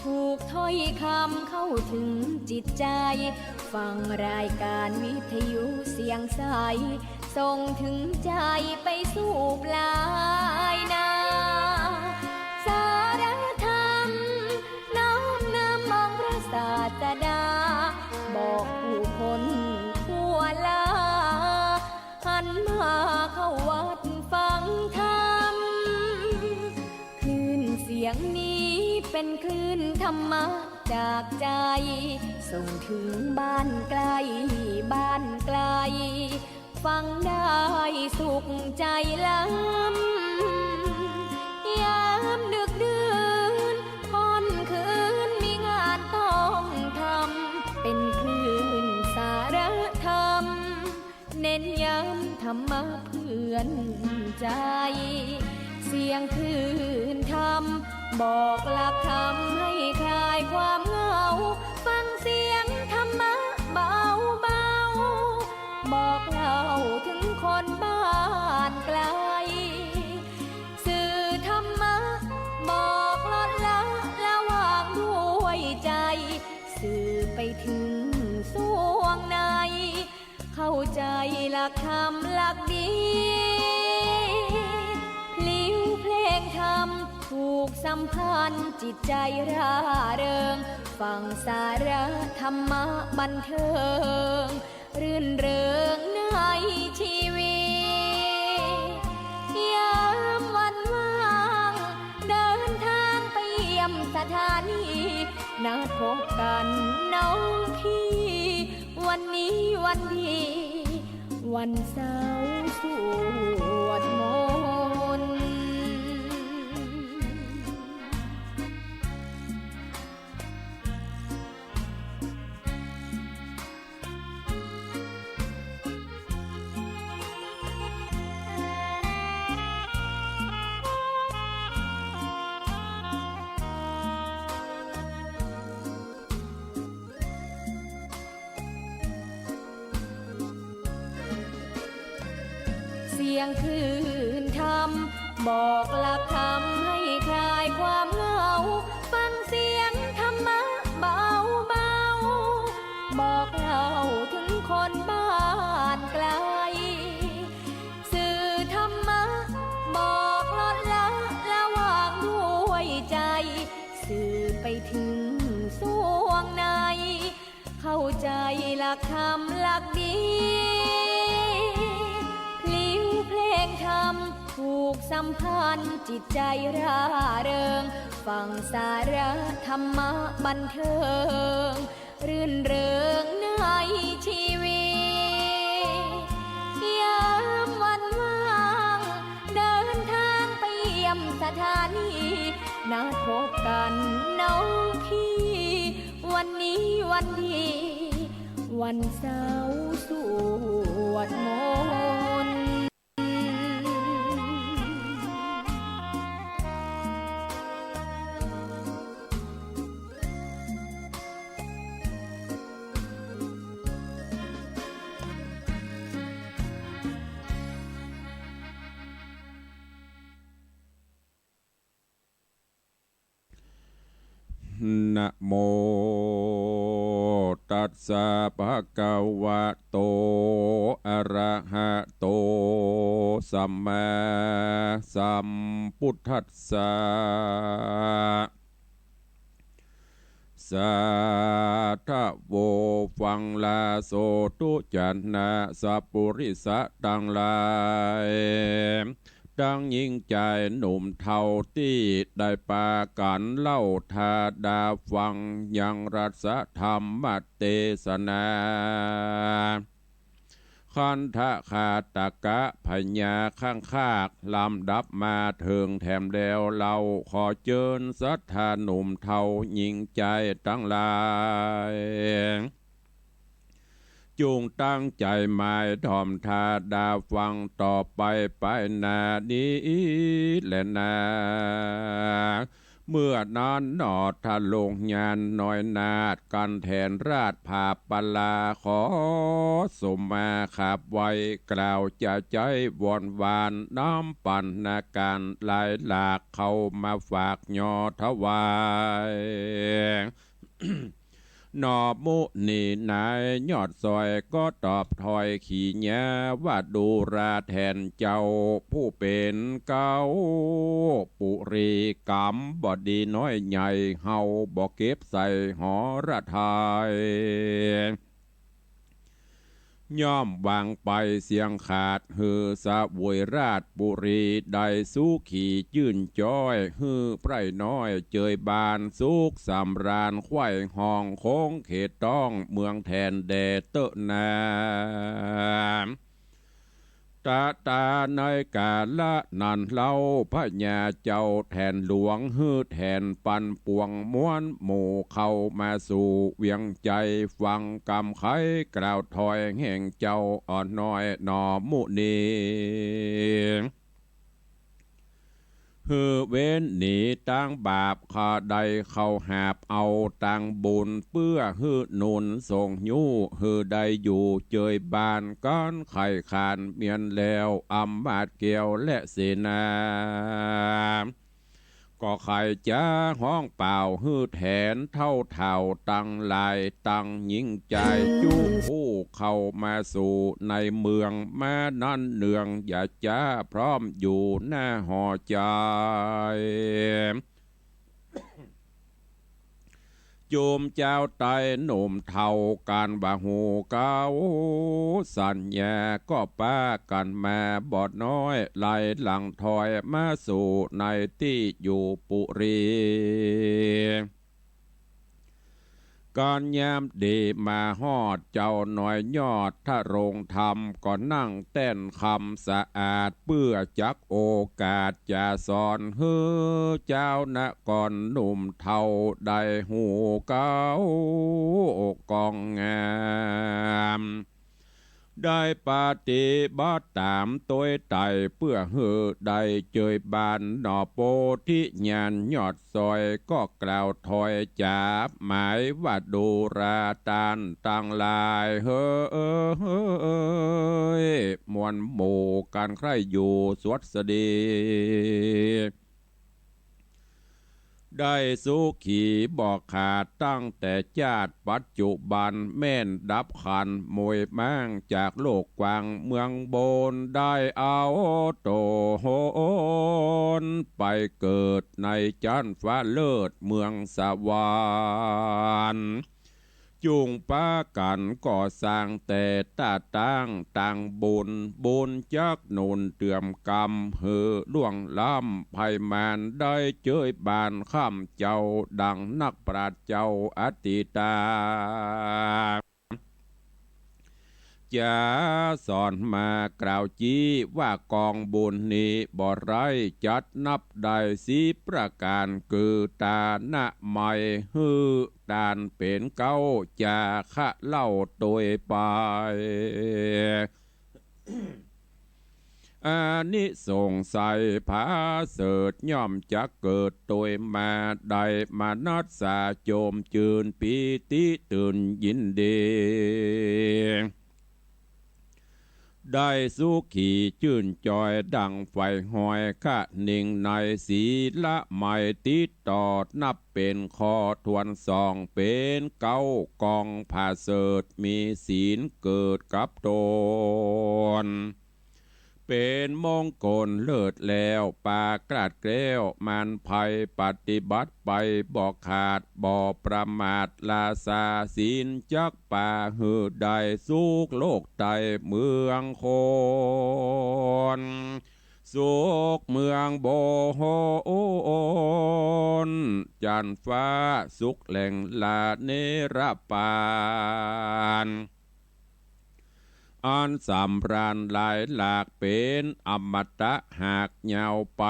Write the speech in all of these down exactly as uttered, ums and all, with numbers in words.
ถูกถ้อยคำเข้าถึงจิตใจ ฟังรายการวิทยุเสียงใส ส่งถึงใจไปสู่ปลายนา สารธรรมน้อมนำองค์พระศาสดา บอกผู้คนทั่วลา หันมาเข้าวัดฟังธรรม คลื่นเสียงนี้เป็นคลื่นธรรมะจากใจ ส่งถึงบ้านไกลบ้านไกล ฟังได้สุขใจล้ำ ยามดึกดื่นค่ำคืนมีงานต้องทำ เป็นคลื่นสารธรรม เน้นย้ำธรรมะเพื่อนใจ เสียงคลื่นธรรม บอกหลักธรรมให้คลายความเหงา ฟังเสียงธรรมะเบาๆ บอกเล่าถึงคนบ้านไกล สื่อธรรมะ บอกลดละละวางด้วยใจ สื่อไปถึงส่วงใน เข้าใจหลักธรรมหลักดี พลิ้วเพลงธรรมผูกสัมพันธ์จิตใจร่าเริง ฟังสาระธรรมะบันเทิง รื่นเริงในชีวิต ยามวันว่าง เดินทางไปเยี่ยมสถานี นัดพบกันน้องพี่ วันนี้วันดี วันเสาร์สวดมนต์ เสียงคลื่นธรรม บอกหลักธรรมให้คลายความเหงา ฟังเสียงธรรมะเบาๆ บอกเล่าถึงคนบ้านไกล สื่อธรรมะ บอกลดละละวางด้วยใจ สื่อไปถึงส่วงใน เข้าใจหลักธรรมหลักดี พลิ้วเพลงธรรมผูกสัมพันธ์จิตใจร่าเริง ฟังสาระธรรมะบันเทิง รื่นเริงในชีวิต ยามวันว่าง เดินทางไปเยี่ยมสถานี นัดพบกันน้องพี่ วันนี้วันดี วันเสาร์สวดมนต์ นะโมตัสสะ ภะคะวะโต อะระหะโต สัมมาสัมพุทธัสสะ สาธุ ฟังลาโสธุ จะนะสัปปุริสะตังหลาย ตังญิงจายหนุ่มเฒ่าตี้ได้ปากั๋นเล่าถาดาฟังยังรัสธรรมเตสนา ขันธะคาตะกะพญาข้างคาก ลำดับมาเถิงแถมแล้ว เฮาขอเจิญศรัทธาหนุ่มเฒ่าญิงจายตังหลาย จุ่งตั้งใจ๋หมายถ่อมถาดาฟังต่อไป ไปหน้านี้แลนา เมื่อนั้นหนอ ทรงยานน้อยนาฏ กันแทนราชผาปลา ขอสมมาขับไหว้ กล่าวจะใจ๊วอนวาน นำปัณณการหลายหลาก เข้ามาฝากหย่อถวาย หนอมุนีนายยอดซอย ก็ตอบถ้อยขีญาว่า ดูราแทนเจ้า ผู้เป๋นเก๊าปุรีกำ บ่ดีน้อยใหญ่ เฮาบ่เก็บใส่หรทัย ย่อมวางไปเสี้ยงขาด หื้อเสวยราชปุรี ได้สุขีจื้นจ้อย หื้อใพร่น้อยเจยบาน สุขสำราญไขว่ห้อง คงเขตต้องเมืองแทนแด่เต๊อะนา ตะตาในกาละนั้นเล่า พญาเจ้าแทนหลวง หื้อแทนปันปวงมวลหมู่ เข้ามาสู่เวียงใจ๋ ฟังกำไขกล่าวถ้อยแห่งเจ้าอ่อนน้อยหนอมุนี หื้อเว้นหนีตางบาป ข้าได้เข้าหาบเอาตางบุญ เปื้อหื้อหนุนส่งยู้ หื้อได้อยู่เจยบาน กั๋นไข่ขานเมียนแล้ว อำมาตย์แก้วและเสนา ก็ใค่จะฮ้องเป่า หื้อแทนเฒ่าเฒ่าตังหลาย ตังหญิงจายจุผู้เข้ามาสู่ในเมือง มานั้นเนืองอย่าจ๊า พร้อมอยู่หน้าหอใจ๋ จุมเจ้าไต้หนุ่มเฒ่า กั๋นบ่ฮู้เก๊าสัญญา ก็ปากั๋นมาบ่น้อย ไหลหลังถ้อยมาสู่ในตี้อยู่ปุรี กั๋นยามดีมาฮอด เจ้าน้อยยอดทรงธรรม ก็นั่งแต้นคำสะอาด เปื้อจักโอกาสจะสอน หื้อเจ้านครหนุ่มเฒ่าได้ฮู้เก๊ากองงาม ได้ปฏิบัติต๋ามตวยไตร่ เปื้อหื้อได้เจยบานหนอ โพธิญาณยอดซอย ก็กล่าวถ้อยจ๋าหมายว่า ดูราต้านตังหลายเหย มวลหมู่กั๋นใคร่อยู่สวัสดี ได้สุขีบ่ขาดตั้งแต่จาติ ปัจจุบันแม่นดับขันธ์มวยม้างจากโลกกว้างเมืองบน ได้เอาโต๋หนไปเกิดในจั๊นฟ้าเลิศเมืองสวรรค์ จุ่งปากั๋นก่อสร้างแต่ต้าตั้งตางบุญ บุญจักหนุนเตื้อมกำหื้อล่วงล้ำไพมาน ได้เจยบานค่ำเจ้า ดังนักปราชญ์เจ้าอติตา จะสอนมากล่าวจี้ว่ากองบุญนี้บ่ไร้จัดนับได้สิบประก๋าน คือตานะไมยหื้อตานเป๋นเก๊า จาคะเล่าโตยไป อานิสงส์ใสผาเสริฐย่อมจะเกิดโตยมา ได้มานัสสาโจมจืนปีติตื่นยินดี ได้สุขีจื้นจอยดังไฟห้อย คะนิ่งในศีละไมยติดต่อ นับเป๋นข้อถ้วนสอง เป๋นเก๊ากองผาเสริฐ มีศีลเกิดกับตน เป๋นมงคลเลิศแล้ว ปราศแคล้วมารภัย ปฏิบัติไปบ่ขาดบ่ประมาท ราชาศีลจักปาหื้อได้สุขโลกไต้เมืองคน สุขเมืองบน จั๊นฟ้าสุขแหล่งละเนรปาน อันสำราญหลายหลาก เป๋นอมตะหากยาวไป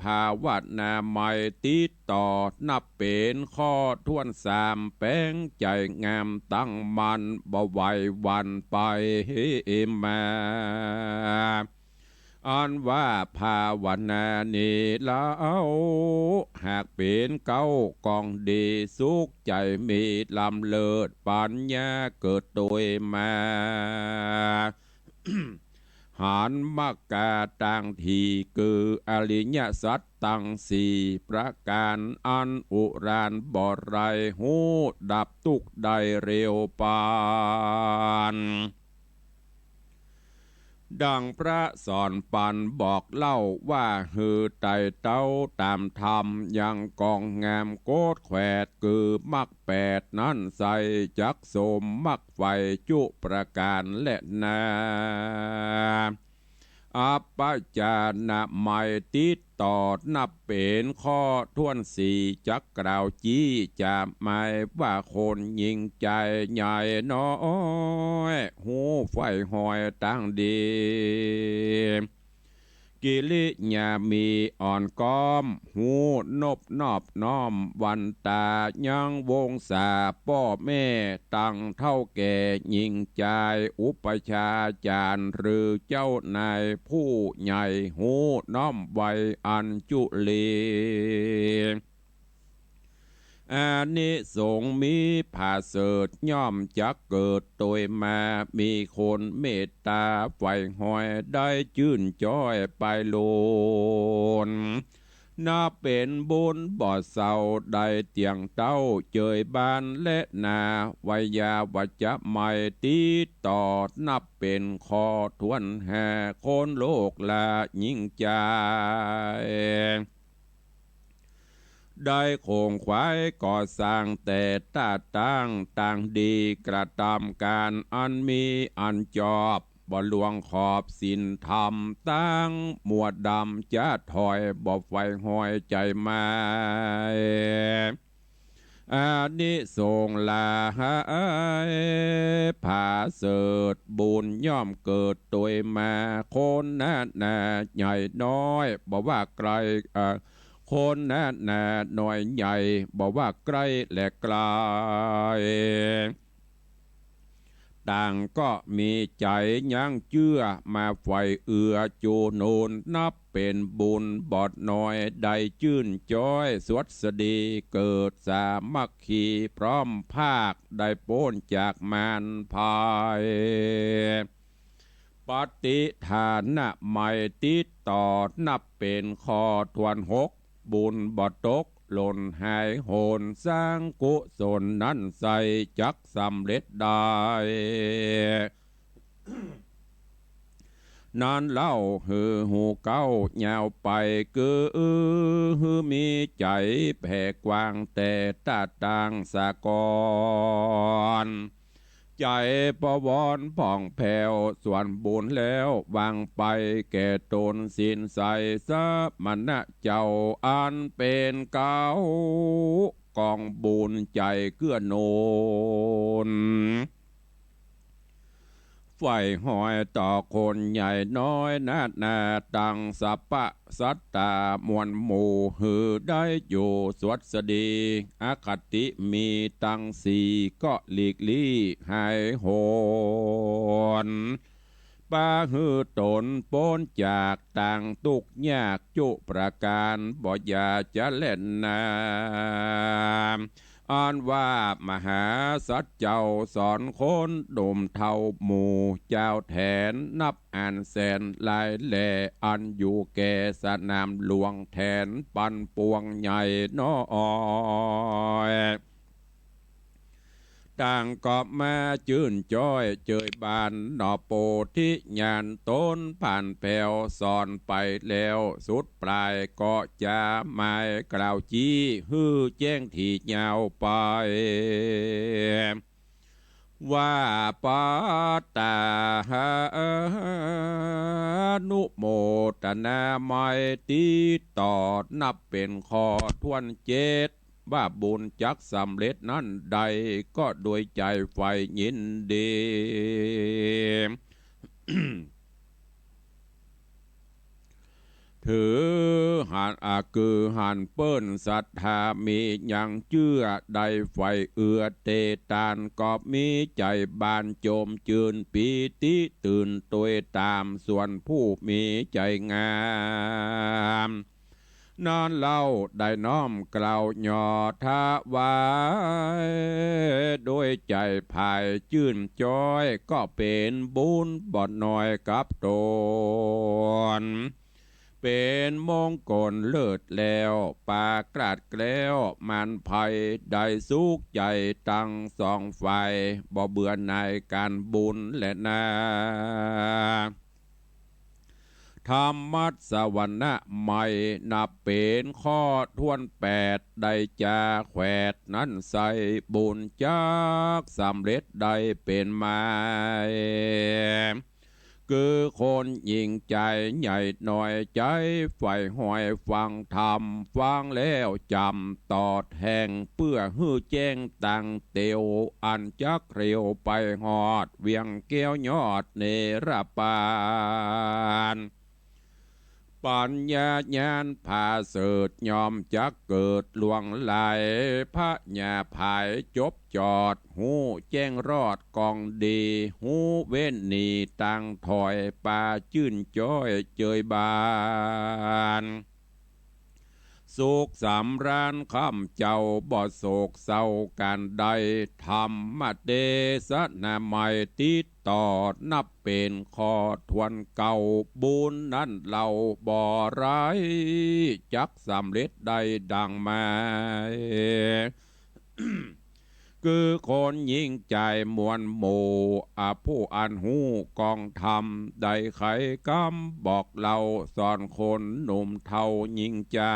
ภาวนาไมยติดต่อ นับเป๋นข้อถ้วนสาม แป๋งใจ๋งามตั้งมั่น บ่ไหวหวั่นไปมา อันว่าภาวนานี้เล่า หากเป๋นเก๊ากองดี สุขใจ๋มีล้ำเลิศ ปัญญาเกิดตวยมา หันมรรคาตางที่ คืออริยสัจตังสี่ประก๋าน อันอุราญบ่ไร้ ฮู้ดับตุ๊กข์ได้เร็วปาน ดังพระสอนปันบอกเล่าว่า หื้อไต่เต้าต๋ามธรรม ยังกองงามโกษแขวด คือมรรคแปดนั้นไส้ จักสมมรรคใฝ่จุประก๋านแลนา อัปปจานะมัยติดต่อ นับเป๋นข้อถ้วนสี่ จักกล่าวจี้จ๋าหมายว่า คนยิ่งใจ๋ใหญ่น้อย ฮู้ใฝ่หอยตางดี กิริยามีอ่อนก้อม ฮู้นบนอบน้อม วันตายังวงศาป้อแม่ ตังเฒ่าแก่ยิ่งใจ๋ อุปัชฌาจารย์หรือเจ้านายผู้ใหญ่ ฮู้น้อมไวอัญจุลี อานิสงส์มีผาเสริฐ ย่อมจักเกิดตวยมา มีคนเมตต๋าใฝ่หอย ได้จื้นจ้อยไปโลน นับเป๋นบุญบ่เศร้า ได้เตียงเต้าเจยบ้านแลนา ไวยาวัจจะมัยติดต่อ นับเป๋นข้อถ้วนห้า คนโลกลายิ่งใจ๋ ได้โขงขวายก่อสร้างแต่ต้าตั้ง ตางดีกระตำก๋าน อันมีอันจอบ บ่ล่วงขอบศีลธรรม ตังมัวดำจะถอย บ่ใฝ่หอยใจ๋มา อานิสงส์หลายผาเสริฐ บุญย่อมเกิดตวยมา คนนานาใหญ่น้อย บ่ว่าใกล้ เอ่อ คนนานาน้อยใหญ่ บ่ว่าใกล้และไกล ต่างก็มีใจ๋ยังเจื้อ มาใฝ่เอื้อจูหนุน นับเป๋นบุญบ่น้อย ได้จื้นจ้อยสวัสดี เกิดสามัคคีพร้อมภาค ได้ป๊นจากมารภัย ปฏิทานะมัยติดต่อ นับเป๋นข้อถ้วนหก บุญบ่ตกหล่นหายโหน สร้างกุศลนั้นไส้จักสำเร็จได้ นั้นเล่าหื้อฮู้เก๊ายาวไป คือหื้อมีใจ๋แผ่กว้างแต่ต้าตั้งสากล ใจ๋ประวรผ่องแผ้ว ส่วนบุญแล้ววางไปแก่ตน ศีลใสสมณะเจ้า อันเป๋นเก๊ากองบุญใจ๋เกื้อหนุน ใฝ่หอยต่อคนใหญ่น้อยนานา ตังสรรพสัตตามวลหมู่ หื้อได้อยู่สวัสดี อคติมีตังสี่ ก็หลีกลี้หายโหน ปาหื้อตนป๊นจากตางตุ๊กข์ยากจุประก๋าน บ่อย่าจะแล่นนา อันว่ามหาสัตว์เจ้าสอนคนหนุ่มเฒ่าหมู่ จาวแถนนับอันแสนหลายแล อันอยู่แก่สนามหลวงแถนปันปวงใหญ่น้อย ต่างก็มาจื้นจ้อยเจยบาน หนอโปธิญาณตนผ่านแผ้วสอนไปแล้ว สุดปลายก็จะหมายกล่าวจี้ หื้อแจ้งถี่ยาวไป ว่าปัตตาหานุโมทนามัยติดต่อ นับเป๋นข้อถ้วนเจ็ด ว่าบุญจักสำเร็จนั้นได้ ก็โดยใจ๋ใฝ่ยินดี ถือหัน อ่า คือหันเปิ้นศรัทธามียังเจื้อ ได้ใฝ่เอื้อเตตาน ก็มีใจ๋บานโจมจืนปีติตื่นตวยต๋าม ส่วนผู้มีใจ๋งาม นั้นเล่าได้น้อมเกล้าหย่อถวาย โดยใจ๋ใผจื้นจ้อย ก็เป๋นบุญบ่น้อยกับต๋น เป๋นมงคลเลิศแล้ว ปราศจากแคล้วมารภัย ได้สุขใจ๋ตังสองฝ่าย บ่เบื่อหน่ายก๋านบุญแลนา ธรรมสวรรค์ใหม่นับเป๋นข้อถ้วนแปด ได้จาแขวดนั้นใส่ บุญจักสำเร็จได้เป๋นหมาย คือคนหยิ่งใจ๋ใหญ่น้อยใจ๋ใฝ่ฮอยฟังธรรม ฟังแล้วจ๋ำตอดแห่ง เปื้อหื้อแจ้งตังเตียว อันจักเร็วไปฮอดเวียงแก้วยอดเนรปาน ปัญญาญาณผาเสริฐย่อมจักเกิดล่วงไหล พญาผายจบจอด ฮู้แจ้งรอดกองดี ฮู้เว้นหนีตางถอย ปาจื้นจ้อยเจยบาน สุขสำราญค่ำเจ้า บ่โศกเศร้าก๋านใด ธรรมเตสนาใหม่ติดต่อ นับเป๋นข้อถ้วนเก่า บุญนั้นเล่าบ่ไร้ จักสำเร็จได้ดังหมาย คือคนหยิ่งใจ๋มวลหมู่ อาผู้อันฮู้กองธรรม ได้ไขกำบอกเล่าสอนคนหนุ่มเฒ่าหญิงใจ๋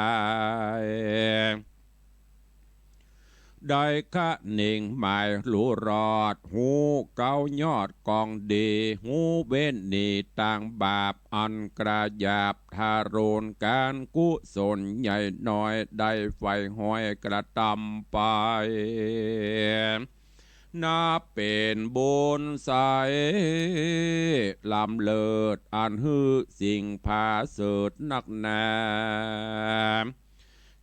ได้คะเน่งหมายฮู้รอด ฮู้เก๊ายอดกองดี ฮู้เว้นหนีตางบาป อันกระหยาบทารุณ ก๋านกุศลใหญ่น้อย ได้ใฝ่ฮอยกระตำไป นับเป๋นบุญใสล้ำเลิศ อันหื้อสิ่งผาเสริฐนักหนา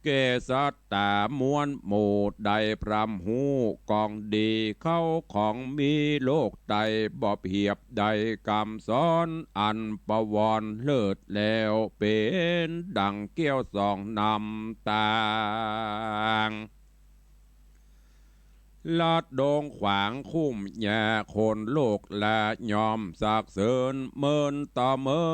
แก่สัตตามวลหมู่ ได้พร่ำฮู้กองดี เข้าของมีโลกใต้ บ่เปียบได้กำสอน อันประวรเลิศแล้ว เป๋นดั่งแก้วสองน้ำตาง ลัดดงขวางคุ้มหญ้า คนโลกลาย่อมสรรเสริญ เมินต่อเมิ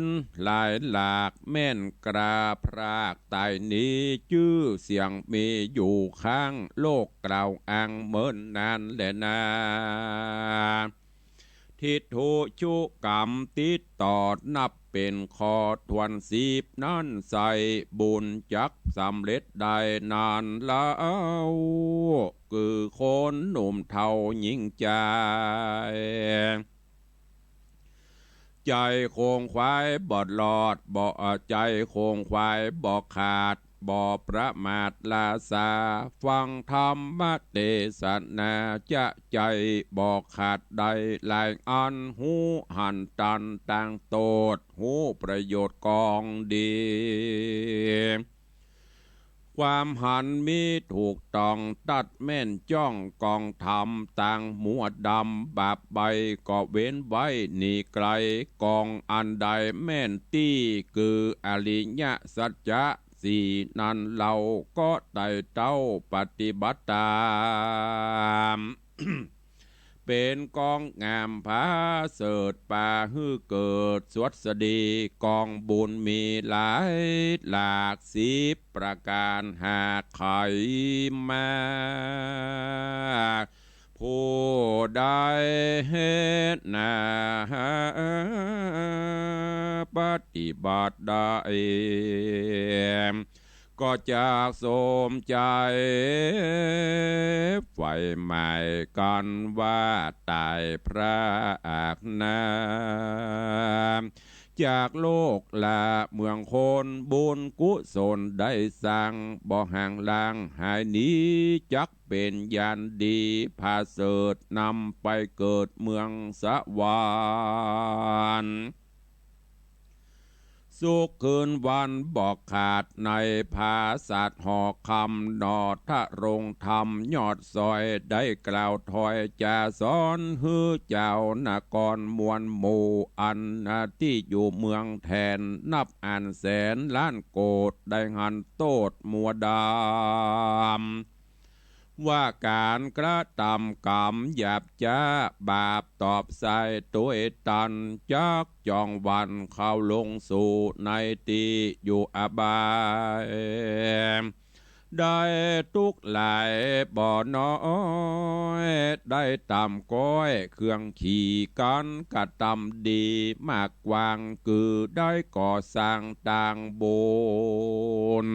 นหลายหลาก แม่นกล้าพรากตายหนี จื้อเสียงมีอยู่ข้าง โลกกล่าวอ้างเมินนานแลนา ทิฏฐุชุกรรมติดต่อ นับเป๋นข้อถ้วนสิบ นั้นใส่บุญจักสำเร็จได้นานเล่า คือคนหนุ่มเฒ่าหญิงใจ๋ ใจ๋คงขวายบ่หลอด บ่ เอ่อ ใจ๋คงขวายบ่ขาด บ่ประมาทลาสา ฟังธรรมเตสนา จะใจ๋บ่ขาดได้หลายอัน ฮู้หันตันตางโตษ ฮู้ประโยชน์กองดี ความหันมีถูกต้อง ตัดแม่นจ้องกองธรรม ตางมัวดำบาปใบ้ ก็เว้นไว้หนีไกล กองอันใดแม่นตี้ คืออริยสัจจะสี่นั้นเล่า ก็ไต่เต้าปฏิบัติต๋าม เป๋นกองงามผาเสริฐ ปาหื้อเกิดสวัสดี กองบุญมีหลายหลากสิบประก๋าน หากใค่มา ผู้ใดเฮ็ดนาปฏิบัติได้ ก็จักสมใจ๋ ใฝ่หมายกั๋นว่าต๋ายพรากนา จากโลกลาเมืองคน บุญกุศลได้สร้าง บ่ห่างล้างหายหนี จักเป๋นยานดี ผาเสริฐนำไปเกิดเมืองสวรรค์ ทุกคืนวันบ่ขาดในผาสาทหอคำ หนอทรงธรรมยอดซอย ได้กล่าวถ้อยจ๋าสอนหื้อจาวนครมวลหมู่ อันตี้อยู่เมืองแถน นับอันแสนล้านโกฏ ได้หันโต้ษมัวดำ ว่าก๋านกระตำกรรมหยาบจ๊า บาปตอบใส่ตวยตัน จักจ่องหวั่นเข้าลงสู่ในตี้อยู่อบาย ได้ตุ๊กข์หลายบ่น้อย ได้ตำก้อยเครื่องขี่กั๋นกระตำดีมากกว้าง คือได้ก่อสร้างตางบุญ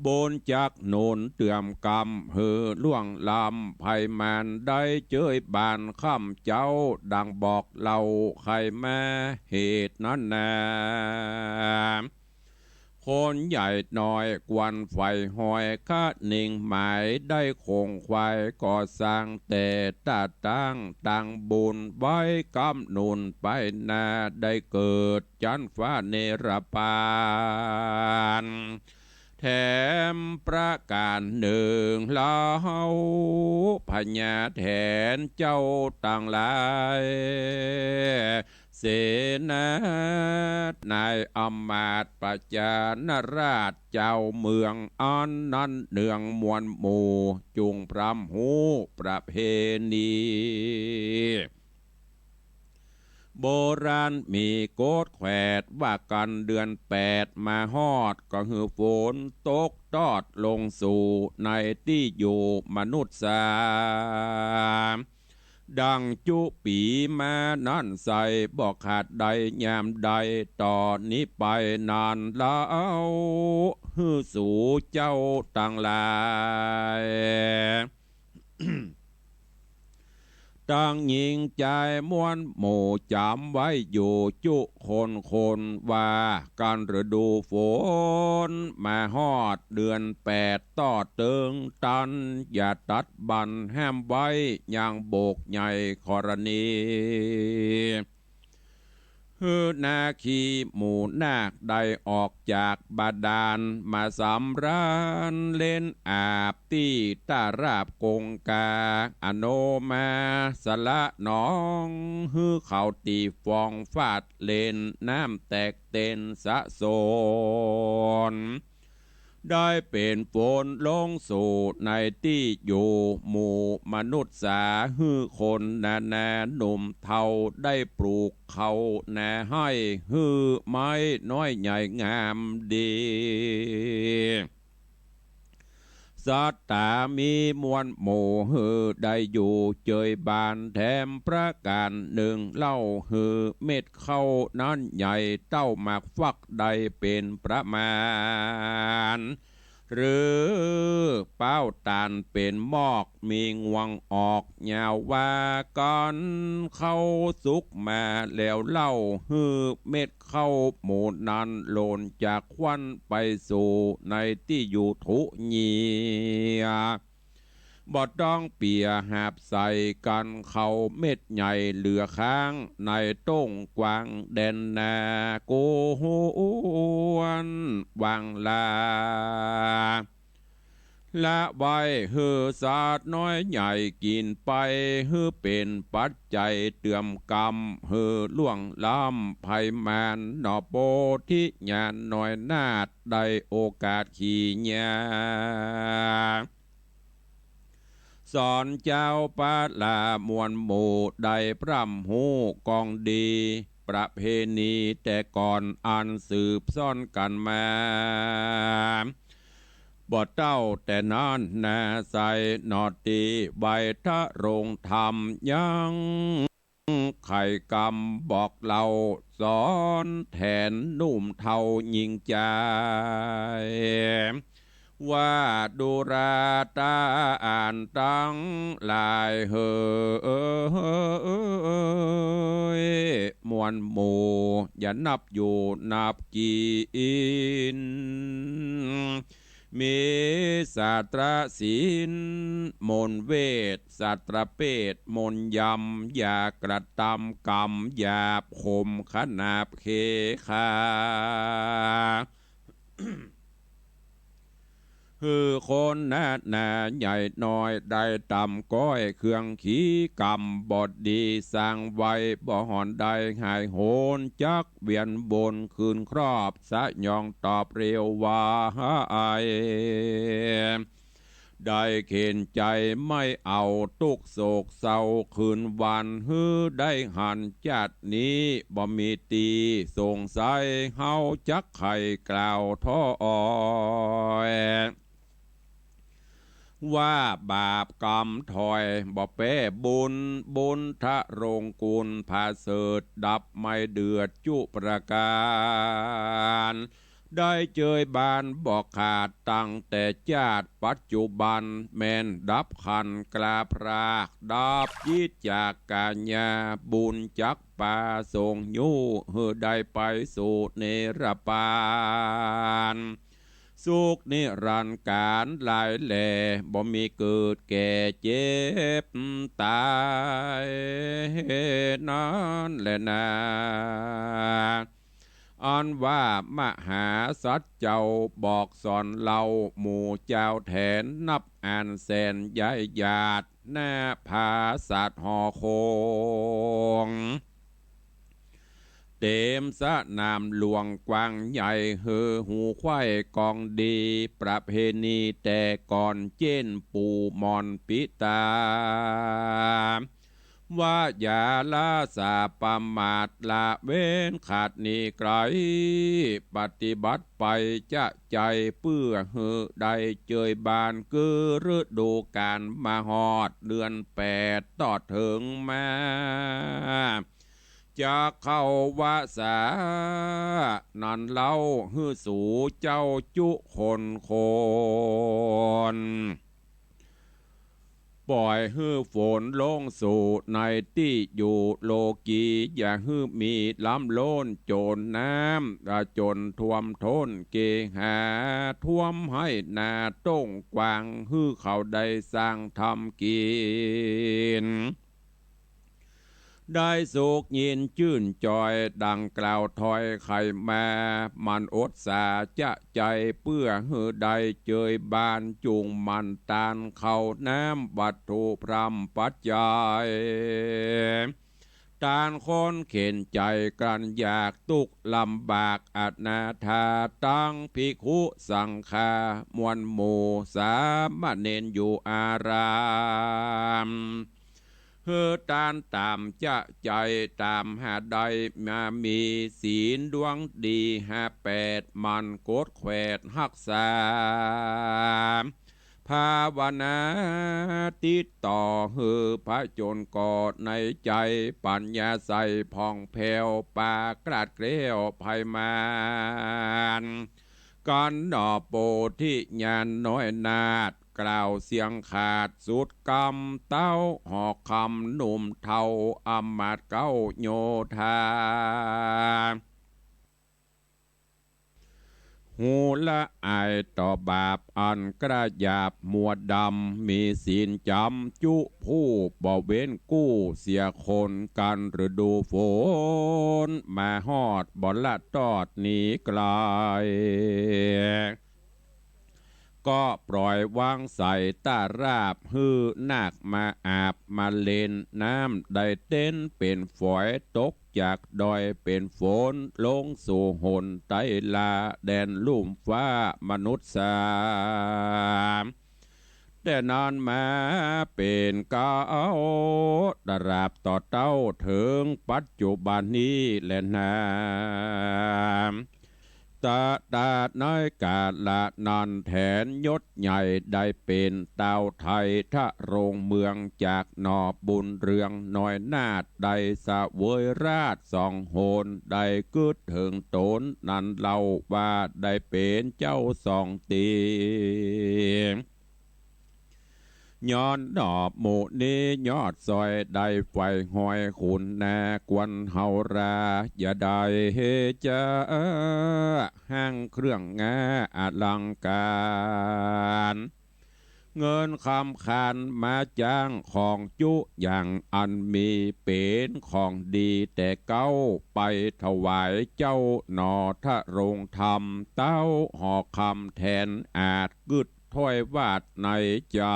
บุญจักหนุนเตื้อมกำหื้อล่วงล้ำ ไพมารได้เจยบานค่ำเจ๊า ดังบอกเล่าใค่มาเหตุนั้นนา คนใหญ่น้อยควรใฝ่หอยคะเน่งหมาย ได้โขงขวายก่อสร้างแต่ตาตั้ง ตางบุญไว้กำหนุนไปหน้า ได้เกิดจั๊นฟ้าเนรปาน แถมประก๋านนึ่งเล่า พญาแถนเจ้าตังหลาย เสนาบดี นายอำมาตย์ประจานาราช เจ้าเมืองอันนั้นเนืองมวลหมู่ จุ่งพร่ำฮู้ประเพณี โบราณมีกฎแขวดว่า กั๋นเดือนแปดมาฮอด ก็หื้อฝนตกตอดลงสู่ในตี้อยู่มนุษย์สา ดังจุปี๋มานั้นใส่ บ่ขาดใดยามใด ต่อนี้ไปนานเล่า หื้อสูเจ้าตังหลาย ตังหญิงจายมวลหมู่จ๋ำไว้อยู่จุคนคนว่า กั๋นฤดูฝนมาฮอดเดือนแปดตอดเติงตัน อย่าตัดบั้นห้ามไว้ ยังโบกใหญ่ขรณี หื้อนาคีหมู่นาคได้ออกจากบาดาล มาสำราญเล่นอาบตี้ต้าราบคงคา อโนมาสละหนอง หื้อเขาตี๋ฟองฟาดเล่น น้ำแตกเต็นสะสน ได้เป๋นฝนลงสู่ในตี้อยู่หมู่มนุษย์สา หื้อคนนานาหนุ่มเฒ่า ได้ปลูกข้าวนาไฮ่ หื้อไม้น้อยใหญ่งามดี สัตตามีมวลหมู่ หื้อได้อยู่เจยบาน แถมประก๋านนึ่งเล่า หื้อเม็ดข้าวนั้นใหญ่เต้าหมากฟักได้เป๋นประมาณ หรือเป๊าตานเป๋นมอก มีงวงออกยาวว่ากั๋น ข้าวสุกมาแล้วเล่า หื้อเม็ดข้าวหมู่นั้นหล่นจากควันไปสู่ในตี้อยู่ถุเยีย บ่ต้องเปียหาบใส่กั๋น ข้าวเม็ดใหญ่เหลือค้างในต้งกว้างแดนนา โกหวนวางลา ละไว้หื้อสัตว์น้อยใหญ่กิ๋นไป หื้อเป๋นปัจจัยเตื้อมกำ หื้อล่วงล้ำภัยมาร หนอโพธิญาณน้อยนาถ ได้โอกาสขี่เยีย สอนเจ้าปะละมวลหมู่ ได้พร่ำฮู้กองดี ประเพณีแต่ก่อนอันสืบซ้อนกั๋นมา บ่เต้าแต่นั้นนา ใส่หนอตี้ไหว้ทรงธรรมยัง ไขกำบอกเล่าสอนแถนหนุ่มเฒ่าหญิงจาย ว่าดูราต๋าอ่านตังหลายเหย มวลหมู่อย่านับอยู่นับกิ๋น มีสัตรศีล มนต์เวท สัตรเปท มนต์ยำ อย่ากระตำก๋ำหยาบ ข่มขนาบเขขา หื้อคนหนาหนาใหญ่น้อย ได้ตำก้อยเครื่องขีกรรมบ่ดี สร้างไว้บ่หอนได้หายโหน จักเวียนวนคืนครอบ สยองตอบเร็วว่า ได้เข็ญใจ๋ไม่เอา ตุ๊กข์โศกเศร้าคืนวัน หื้อได้หันจาตินี้ บ่มีตี้สงสัย เฮาจักใค่กล่าวถ้อย ว่าบาปกรรมถอย บ่แป๊บุญ บุญทรงคุณผาเสริฐ ดับไม่เดือดจุประก๋าน ได้เจยบานบ่ขาด ตั้งแต่จาติปัจจุบัน แม่นดับขันธ์กล้าพราก ดับจิตจากก๋ายา บุญจักปาส่งยู้ หื้อได้ไปสู่นิรปาน สุขนิรันดร์ก๋าลหลายแล บ่มีเกิดแก่เจ็บต๋าย นั้นแลนา อันว่ามหาสัตว์เจ้าบอกสอนเล่า หมู่จาวแถนนับอันแสนใหญ่หยาด หน้าผาสัตว์หอคง เต๋มสนามหลวงกว้างใหญ่ หื้อฮู้ไขว่กองดี ประเพณีแต่ก่อนเจ๊นปู่หม่อนปิตา ว่าอย่าละสาประมาท ละเว้นขาดหนีไกล ปฏิบัติไปจะใจ๋ เปื้อหื้อได้เจยบาน คือฤดูก๋าลมาฮอด เดือนแปดตอดเถิงมา จะเข้าวสา นั้นเล่า หื้อสูเจ้าจุคนคน ป่อยหื้อฝนลงสู่ในตี้อยู่โลกี อย่าหื้อมีล้ำล้นโจนน้ำ จนท่วมท้นเกหา ท่วมไฮ่นาต้งกว้าง หื้อเขาได้สร้างทำกิ๋น ได้สุขยินจื้นจอย ดังกล่าวถ้อยไขมา มันอดสาจะใจ๋ เปื้อหื้อได้เจยบาน จุ่งหมั่นตานข้าวน้ำ วัตถุพร่ำปัจจัย ตานคนเข็ญใจ๋ กลั้นอยากตุ๊กข์ลำบาก อนาถาตังภิกขุสังฆา มวลหมู่สามเณรอยู่อาราม หื้อตานต๋ามจะใจ๋ ต๋ามหาได้มามี ศีลดวงดีห้าแปด หมั่นกดแขวดฮักษา ภาวนาติดต่อ หื้อผจญเกาะในใจ๋ ปัญญาใสผ่องแผ้ว ปราศเกลี้ยวภัยมาร กันหนอโพธิญาณน้อยนาถ กล่าวเสียงขาดสุดกำ เต๊าหอกคำหนุ่มเฒ่า อำมาตย์เก๊าโยธา ฮู้ละอายต่อบาปอันกระหยาบมัวดำ มีศีลจ๋ำจุผู้บ่เว้นกู้เสียคน กั๋นฤดูฝนมาฮอด บ่ละตอดหนีไกล ก็ปล่อยวางใส่ตาราบ หื้อนาคมาอาบมาเล่น น้ำได้เต็นเป็นฝอย ตกจากดอยเป็นฝน ลงสู่หนไตลา แดนลุ่มฟ้ามนุษย์สา แต่นั้นมาเป๋นเก๊าตราบต่อเต๊า เถิงปัจจุบันนี้แลนา ตะ ตะในกาละนั้นแถนยศใหญ่ได้เป๋นเต้าไทย ทรงเมืองจากหนอบุญเรืองน้อยนาถ ได้เสวยราชย์สองหน ได้กึ๊ดเถิงต๋นนั้นเล่า ว่าได้เป๋นเจ้าสองตี๋ ย้อนนอบหมู่นี้ยอดซอยได้ไฟห้อยขุนนา ควรเฮาราอย่าได้เฮจะห้างเครื่องงาอลังการ เงินคำคานมาจ้างของจุอย่างอันมี เป๋นของดีแต่เก๊า ไปถวายเจ้าหน่อทรงธรรม เต้าหอคำแทนอาจกึ๊ดถ้อยวาดในใจ๋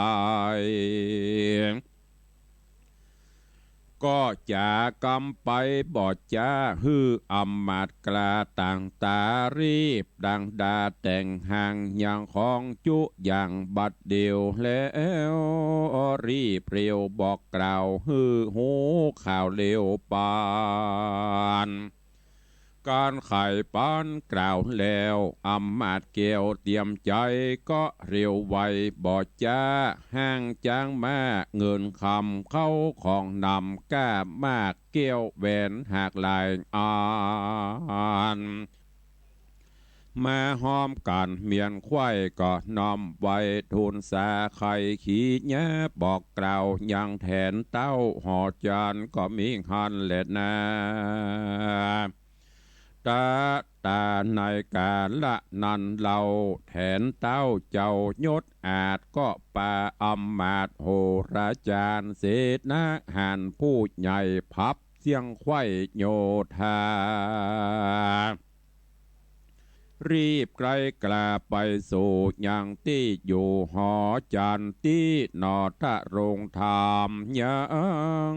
ก็จ๋ากำไปบ่จ๊า หื้ออำมาตย์กล้าต่างต๋า รีบดังดาแต่งหางยังของจุอย่างบัดเดี่ยวแล้ว รีบเร็วบอกกล่าว หื้อฮู้ข่าวเร็วปาน ก๋านไขปันกล่าวแล้ว อำมาตย์แก้วเตียมใจ๋ก็เร็วไวบ่จ๊า ห้างจ๊างม้าเงินคำเข้าของนำ ก้ามากแก้วแหวนหลากหลายอัน มาฮ้อมกั๋นเมียนไขว้ก็น้อมไหว้ทูลสา ใค่ขีญาบอกกล่าวยังแทนเต้าหอจาน ก็มีหั้นแลนา ตะตาในกาละนั้นเล่า แทนเต้าเจ้ายศอาจ ก็ปาอำมาตย์โหราจารย์ เสนาหารผู้ใหญ่พับเสี้ยงไขว้โยธา รีบไกลกล้าไปสู่ยังตี้อยู่หอจานตี้ หน่อทรงธรรมยัง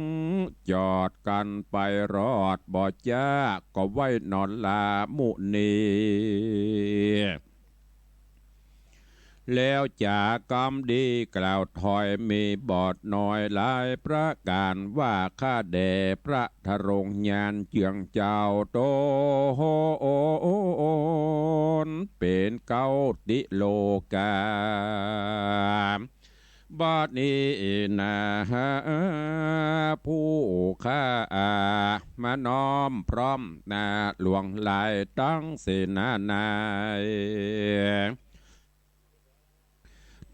จอดกั๋นไปรอดบ่จ๊า ก็ไหว้หน่อลาหมู่นี้ แล้วจ๋ากำดีกล่าวถ้อยมีบ่น้อยหลายประก๋าน ว่าข้าแด่พระทรงญาณเจืองเจ้าต๋น เป๋นเก๊าติโลกา บัดนี้นา ผู้ข้ามาน้อมพร้อมนาหลวงหลาย ตึงเสนาใน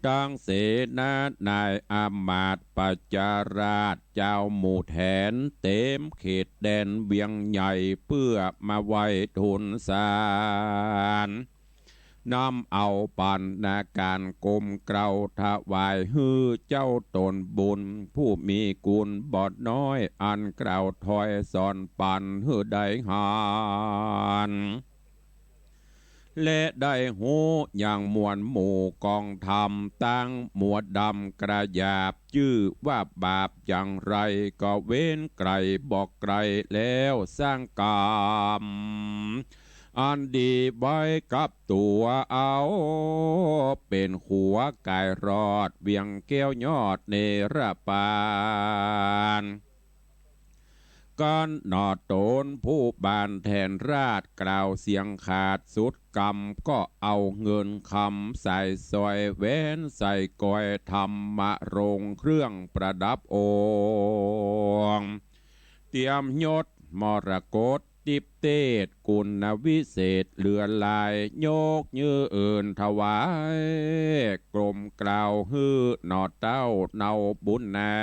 ตึงเสนานายอำมาตย์ประชาราษฎร์ เจ้าหมู่แถนเต๋มเขตแดนเวียงใหญ่ เปื้อมาไหว้ทูลสาร นำเอาปัณณาการก้มเกล้าถวาย หื้อเจ้าต๋นบุญผู้มีกุณบ่น้อย อันกล่าวถ้อยสอนปันหื้อได้หัน และได้ฮู้ยังมวลหมู่กองธรรม ตึงมัวดำกระหยาบ จื้อว่าบาปอย่างไร ก็เว้นไกลบ่ไกลแล้ว สร้างก๋รรมอันดีไว้กับตั๋วเอา เป๋นขัวก๋ายรอดเวียงแก้วยอดเนรปาน ก๋านหน่อต๋นผู้บานแทนราษฎร์ กล่าวเสียงขาดสุดกำ ก็เอาเงินคำสายสร้อยแหวนสายก้อย ธรรมรงค์เครื่องประดับองค์ เตรียมยศมรกต ติ๊บเตศกุณวิเศษเหลือหลาย ยกยื่นถวาย ก้มเกล้าหื้อหน่อเต้าเนาบุญนา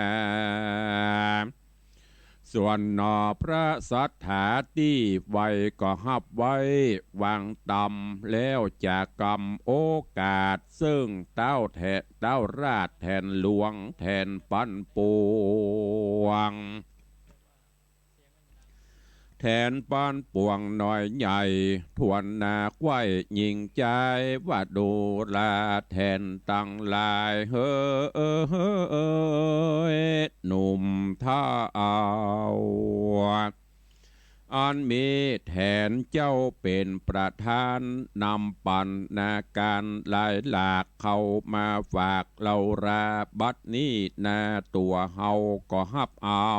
ส่วนหน่อพระศรัทธาตี้ไหว้ก็ฮับไว้วางต๋ำ แล้วจ๋ากำโอกาส เซิ่งเต้าแทน เต้าราษฎร์แทนหลวง แทนปันปวง แทนปันปวงน้อยใหญ่ ถ้วนหน้าไขว้หญิงจาย ว่าดูราแทนตังหลาย เฮอ หนุ่มเฒ่า อันมีแทนเจ้าเป๋นประธาน นำปัณณาการหลายหลาก เข้ามาฝากเฮารา บัดนี้นาตั๋วเฮาก็ฮับเอา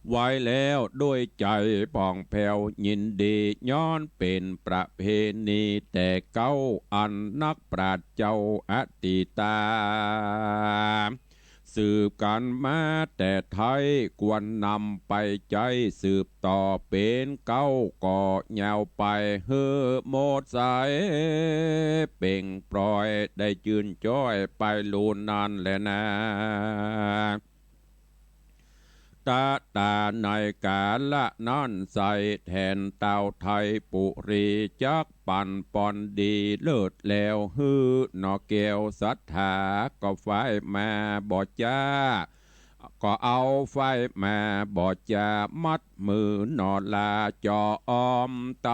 ไว้แล้วด้วยใจ๋ผ่องแผ้วยินดี ย้อนเป๋นประเพณีแต่เก๊า อันนักปราชญ์เจ้าอดีตา สืบกั๋นมาแต่ไท้ ควรนำไปใจ๊สืบต่อเป๋นเก๊า ก็ยาวไปหื้อหมดสาย เป่งปล่อยได้จื้นจ้อยไปลูนนั้นแลนา ตะต๋าในกาละนั้นใส่แทนเต้าไทยปุรีจักปั๋นปอนดีเลิศแล้วหื้อหน่อแก้วศรัทธา ก็ฝ่ายมาบ่จ้า ก็เอาฝ่ายมาบ่จ้า มัดมือหน่อลาจอมไต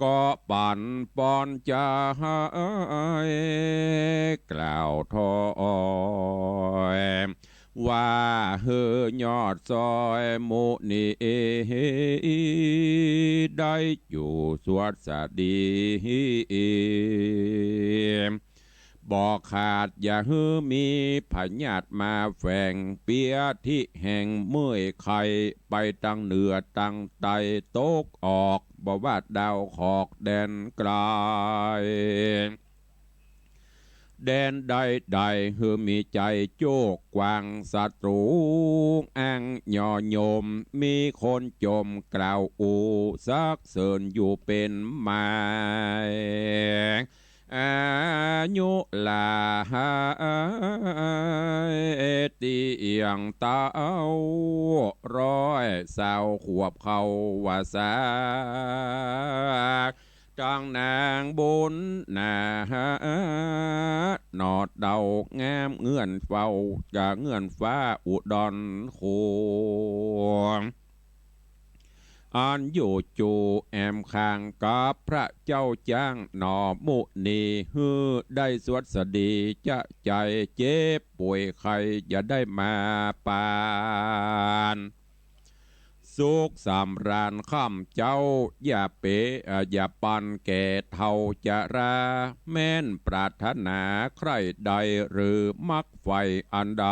ก็ปั๋นปอนจะหื้อกล่าวถอย ว่าหื้อยอดซอยมุนี ได้อยู่สวัสดี บ่ขาดอย่าหื้อมีพยาธิมาแฝง เปียทิแห่งเมื่อยไข้ ไปตังเหนือตังใต้ตกออก บ่ว่าดาวขอกแดนไกล แดนใดๆ หื้อมีใจ๋โจ้กว้าง ศัตรูอ้างย่อโยม มีคนจมกล่าวอู้สรรเสริญอยู่เป๋นหมาย อายุหลายเตี้ยงเต้า ร้อยซาวขวบเข้าว่าสา ตังนางบุญนา หนอดเดางามเงื้อนเฝ้า กะเงื้อนฟ้าอุดรโขง อันอยู่จูแอมข้างกับพระเจ้าจ๊างหน่อมุนี หื้อได้สวัสดีจะใจ๋เจ็บป่วยไข้ อย่าได้มาปาน สุขสำราญค่ำเจ๊า อย่าเป๋ เอ่อ อย่าปันแก่เฒ่าจรา แม้นปรารถนาใคร่ใด หรือมักใฝ่อันใด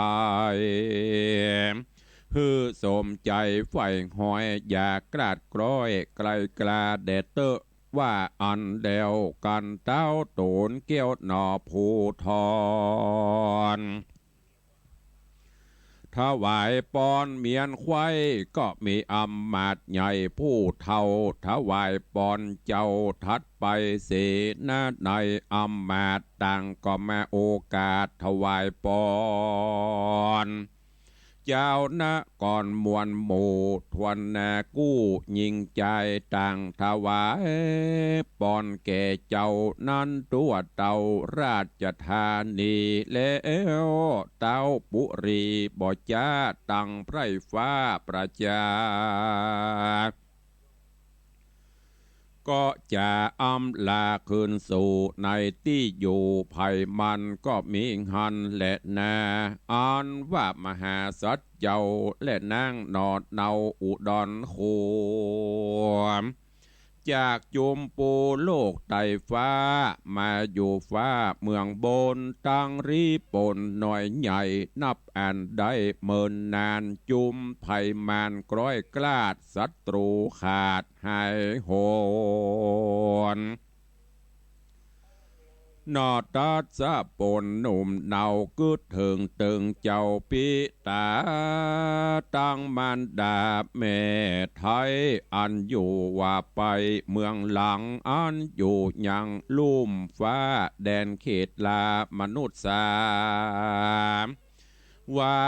หื้อสมใจ๋ใฝ่หอย อย่ากลาดกล้อยไกลกลาแด่เต๊อะ ว่าอันเดียวกั๋นเต้า โตนแก้วหน่อภูธร ถวายปอนเมียนไขว้ ก็มีอำมาตย์ใหญ่ผู้เฒ่า ถวายปอนเจ้าถัดไปเสนาในอำมาตย์ต่างก็มาโอกาสถวายปอน เจ้านครมวลหมู่ทวนนากู้ ญิงจายต่างถวายปอนแก่เจ้านั้นทั่วเต้าราชธานี แล้วเต้าปุรีบ่จ๊าตังไพร่ฟ้าประจา ก็จะอำลาคืนสู่ในตี้อยู่ไผมัน ก็มีหั้นแลนา อันว่ามหาสัตว์เจ้าและนางหนอดเนาอุดรโขง จากจุมปูโลกใต้ฟ้า มาอยู่ฟ้าเมืองบน ตังรีปนน้อยใหญ่นับอันได้เมินนาน จุมไผมันกร้อยกลาด ศัตรูขาดหายโหน หนอตัดสะปนหนุ่มเนา กึ๊ดเถิงเติงเจ้าปิตา ตังมารดาแม่ไทย อันอยู่ว่าไปเมืองหลัง อันอยู่ยังลุ่มฟ้าแดนเขตลามนุษย์สา ว่า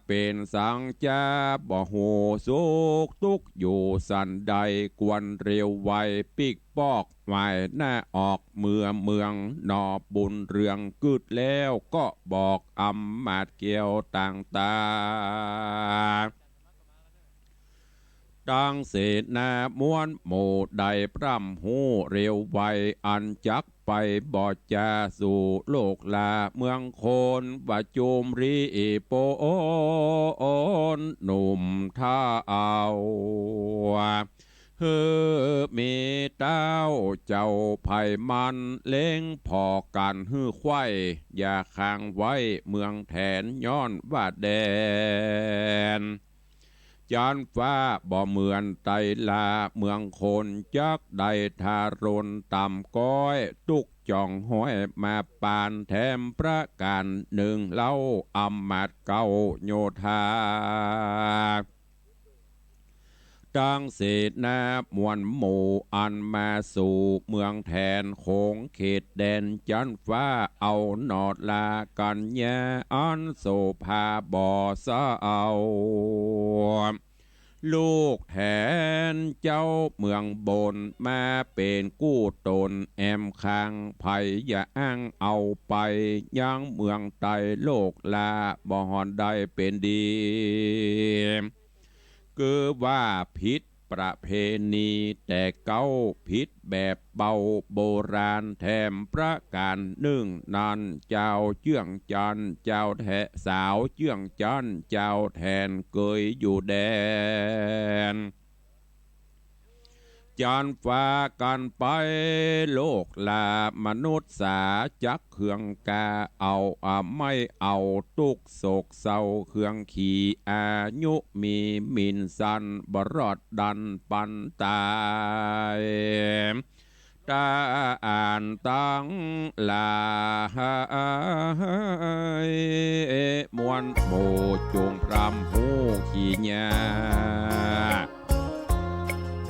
เป๋นสังจาบ่ฮู้สุขตุ๊กข์อยู่สันใด ควรเร็วไวปิ๊กปอกหมายหน้าออกเมือเมือง หนอบุญเรืองกึ๊ดแล้วก็บอกอำมาตย์แก้วต่างตา ตังเสนามวลหมู่ได้พร่ำฮู้เร็วไว อันจักไปบ่จาสู่โลกลาเมืองคน ว่าจุมรีปนหนุ่มเฒ่า หื้อมีเต้าเจ้าไผมันเล็งผ่อกั๋นหื้อไขว้ อย่าขังไว้เมืองแถน ย้อนว่าแดน จันฟ้าบ่เหมือนไตลาเมืองคน จักได้ทารุณต่ำก้อย ตุ๊กจ่องห้อยมาปานแถมประก๋านนึ่งเล่า อำมาตย์เก่าโยธา ตังเสนามวลหมู่อันมาสู่เมืองแถนโขงเขตแดนจั๊นฟ้า เอาหนอดลากัญญาอันโสภาบ่เศร้า ลูกแถนเจ้าเมืองบนมาเป๋นกู้ต๋นแอมคาง ใผอย่าอ้างเอาไปยังเมืองไตโลกลา บ่ฮอนได้เป๋นดี คือว่าผิดประเพณีแต่เก๊า ผิดแบบเบาโบราณแถมประก๋านนึ่งนั้น จาวเจื้องจั๊น จาวแถ สาวเจื้องจั๊น จาวแถนเกยอยู่แดน จั๊นฟ้ากั๋นไปโลกลามนุษย์สา จักเคืองกาเอาอะไม้เอา ตุ๊กข์โศกเศร้าเคืองขี่ อายุมีหมิ่นสั้น บ่รอดดันปันต๋าย ต้านตังหลาย มวลหมู่จุ่งพร่ำฮู้ขี้ยา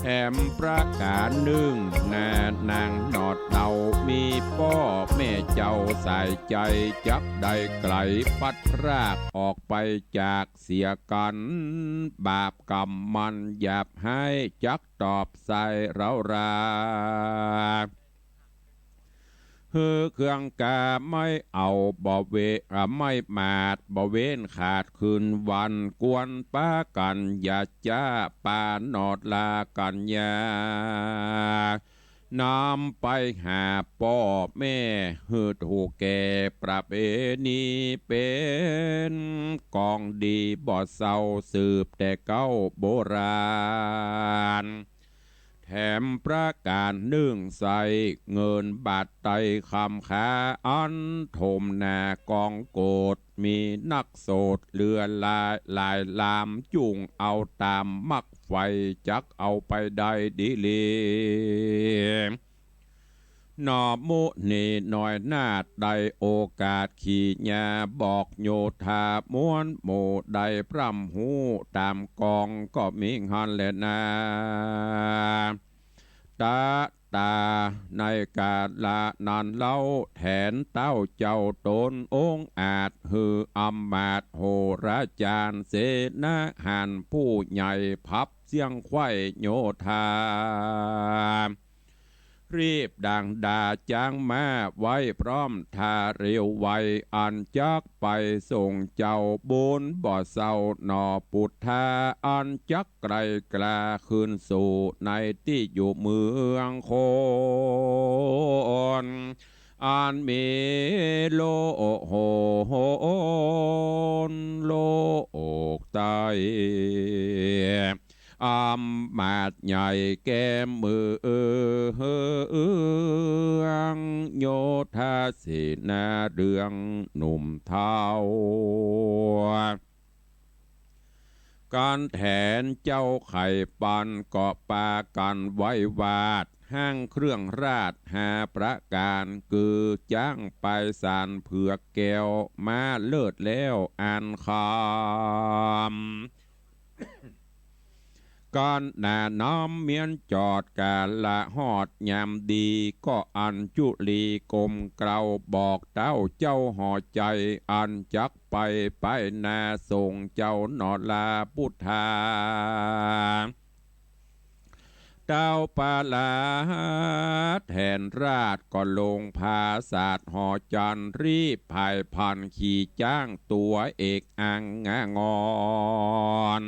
แถมประก๋านนึ่งนา นางหนอดเนามีป้อแม่เจ้าสายใจ๋ จักได้ไก๋พลัดพรากออกไปจากเสียกั๋น บาปกรรมมันหยาบฮ้าย จักตอบสายเร้ารา หื้อเคืองกาไม้เอา บ่เว อ่า ไม้หมาด บ่เว้นขาดคืนวัน กวนปากั๋นอย่าจ๊า ปาหนอดลากัญญา นำไปหาป้อแม่ หื้อถูกแก่ประเพณี เป๋นกองดีบ่เศร้า สืบแต่เก๊าโบราณ แถมประก๋านนึ่งใส่เงินบาทไตคำคา อันถมหนากองโกด มีนักโสดเหลือหลาย หลายลาม จุ่งเอาต๋ามมักใฝ่ จักเอาไปได้ดีหลี หนอมุนีน้อยนาฏได้โอกาสขี่ยา บอกโยธามวลหมู่ได้พร่ำฮู้ต๋ามกอง ก็มีหั้นแลนา ตะตาในกาละนั้นเล่า แถนเต้าเจ้าต๋นองอาจ หื้ออำมาตย์โหราจ๋ารย์ เสนาหารผู้ใหญ่พับเสี้ยงไขว้โยธา รีบดั่งดาจ๊างม้าไว้พร้อมท่าเร็วไว อันจักไปส่งเจ้าบุญบ่เศร้าหนอปุทธา อันจักไกลกล้าคืนสู่ในตี้อยู่เมืองคน อันมีโลกโหนโลกใต้ อำมาตย์ใหญ่แก้มเมือง โยธาเสนาเรืองหนุ่มเฒ่า กั๋นแถนเจ้าไข่ปัน ก็ปากั๋นไหว้วาด ห้างเครื่องราชห้าประก๋าน คือจ๊างไปสานเผือกแก้ว ม้าเลิศแล้วอันคำ กั๋นหน้าน้ำเมียนจอด กาละฮอดยามดี ก็อัญจุลีก้มเกล้า บอกเต้าเจ้าหอใจ๋ อันจักไปไปหน้าส่งเจ้าหนอลาปุทธา เต้าปาลาแถนราชก็ลงผาสาทหอจันทร์ รีบผายพรรณขี่จ๊างตั๋วเอกอังงะงอน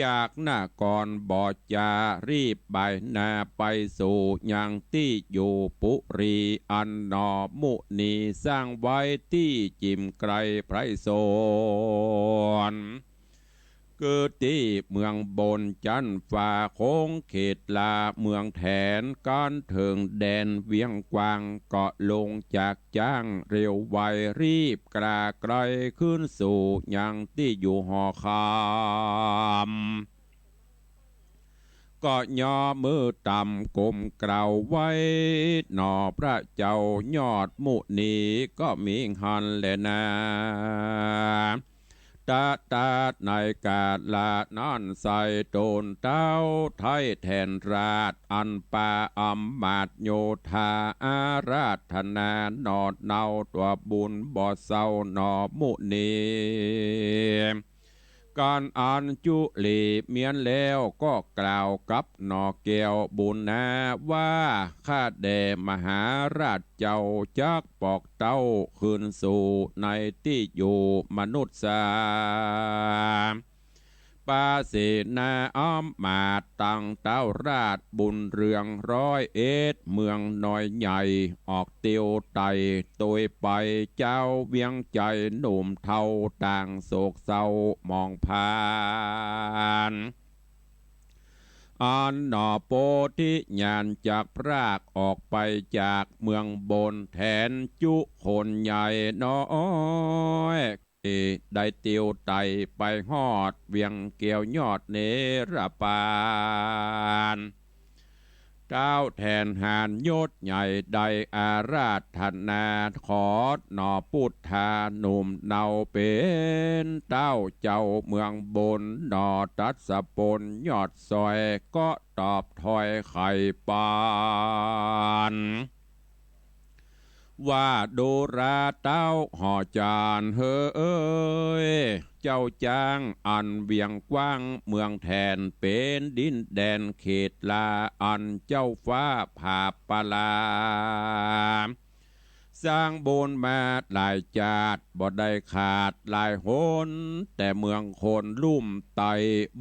จากนครบ่จา รีบบ่ายหน้าไปสู่ยังตี้อยู่ปุรี อันหนอมุนีสร้างไว้ตี้จิ่มไกรไพรสน คือตี้เมืองบนจั๊นฟ้า โขงเขตลาเมืองแถน กั๋นเถิงแดนเวียงกวาง ก็ลงจากจ๊างเร็วไว รีบกล้าไกลคืนสู่ยังตี้อยู่หอคำ ก็ยอมือต่ำก้มเกล้าไหว้หนอพระเจ้ายอดมุนี ก็มีหั้นแลนา ตะตาในกาละนั้นไส้ ต๋นเต้าไท้แทนราช อันปาอำมาตย์โยธาอาราธนา หนอเนาตั๋วบุญบ่เศร้าหนอมุนี กั๋นอันจุลีเมี้ยนแล้ว ก็กล่าวกับหน่อแก้วบุญนาว่า ข้าแด่มหาราชเจ้า จักปอกเต้าคืนสู่ในตี้อยู่มนุษย์สา ปาเสนาอำมาตย์ตังเต้าราชบุญเรืองร้อยเอ็ด เมืองน้อยใหญ่ ออกเตียวไต่ โตยไปเจ้าเวียงใจ๋ หนุ่มเฒ่าต่างโศกเศร้าหมองพาน อันหน่อโพธิญาณจักพรากออกไปจากเมืองบน แทนจุคนใหญ่น้อย ได้เตียวไต่ไปฮอดเวียงแก้วยอดเนรปาน เต้าแทนหาญยศใหญ่ได้อาราธนา ขอหน่อปุทธาหนุ่มเนาเป๋นเต้าเจ้าเมืองบน หน่อตัสสะปนยอดซอย ก็ตอบถ้อยไขปาน ว่าดูราเต้าหอจานเฮย เจ้าจ้างอันเวียงกว้างเมืองแทน เป๋นดินแดนเขตลา อันเจ้าฟ้าผาบประลา สร้างบุญมาหลายจาติ บ่ได้ขาดหลายหน แต่เมืองคนลุ่มไต่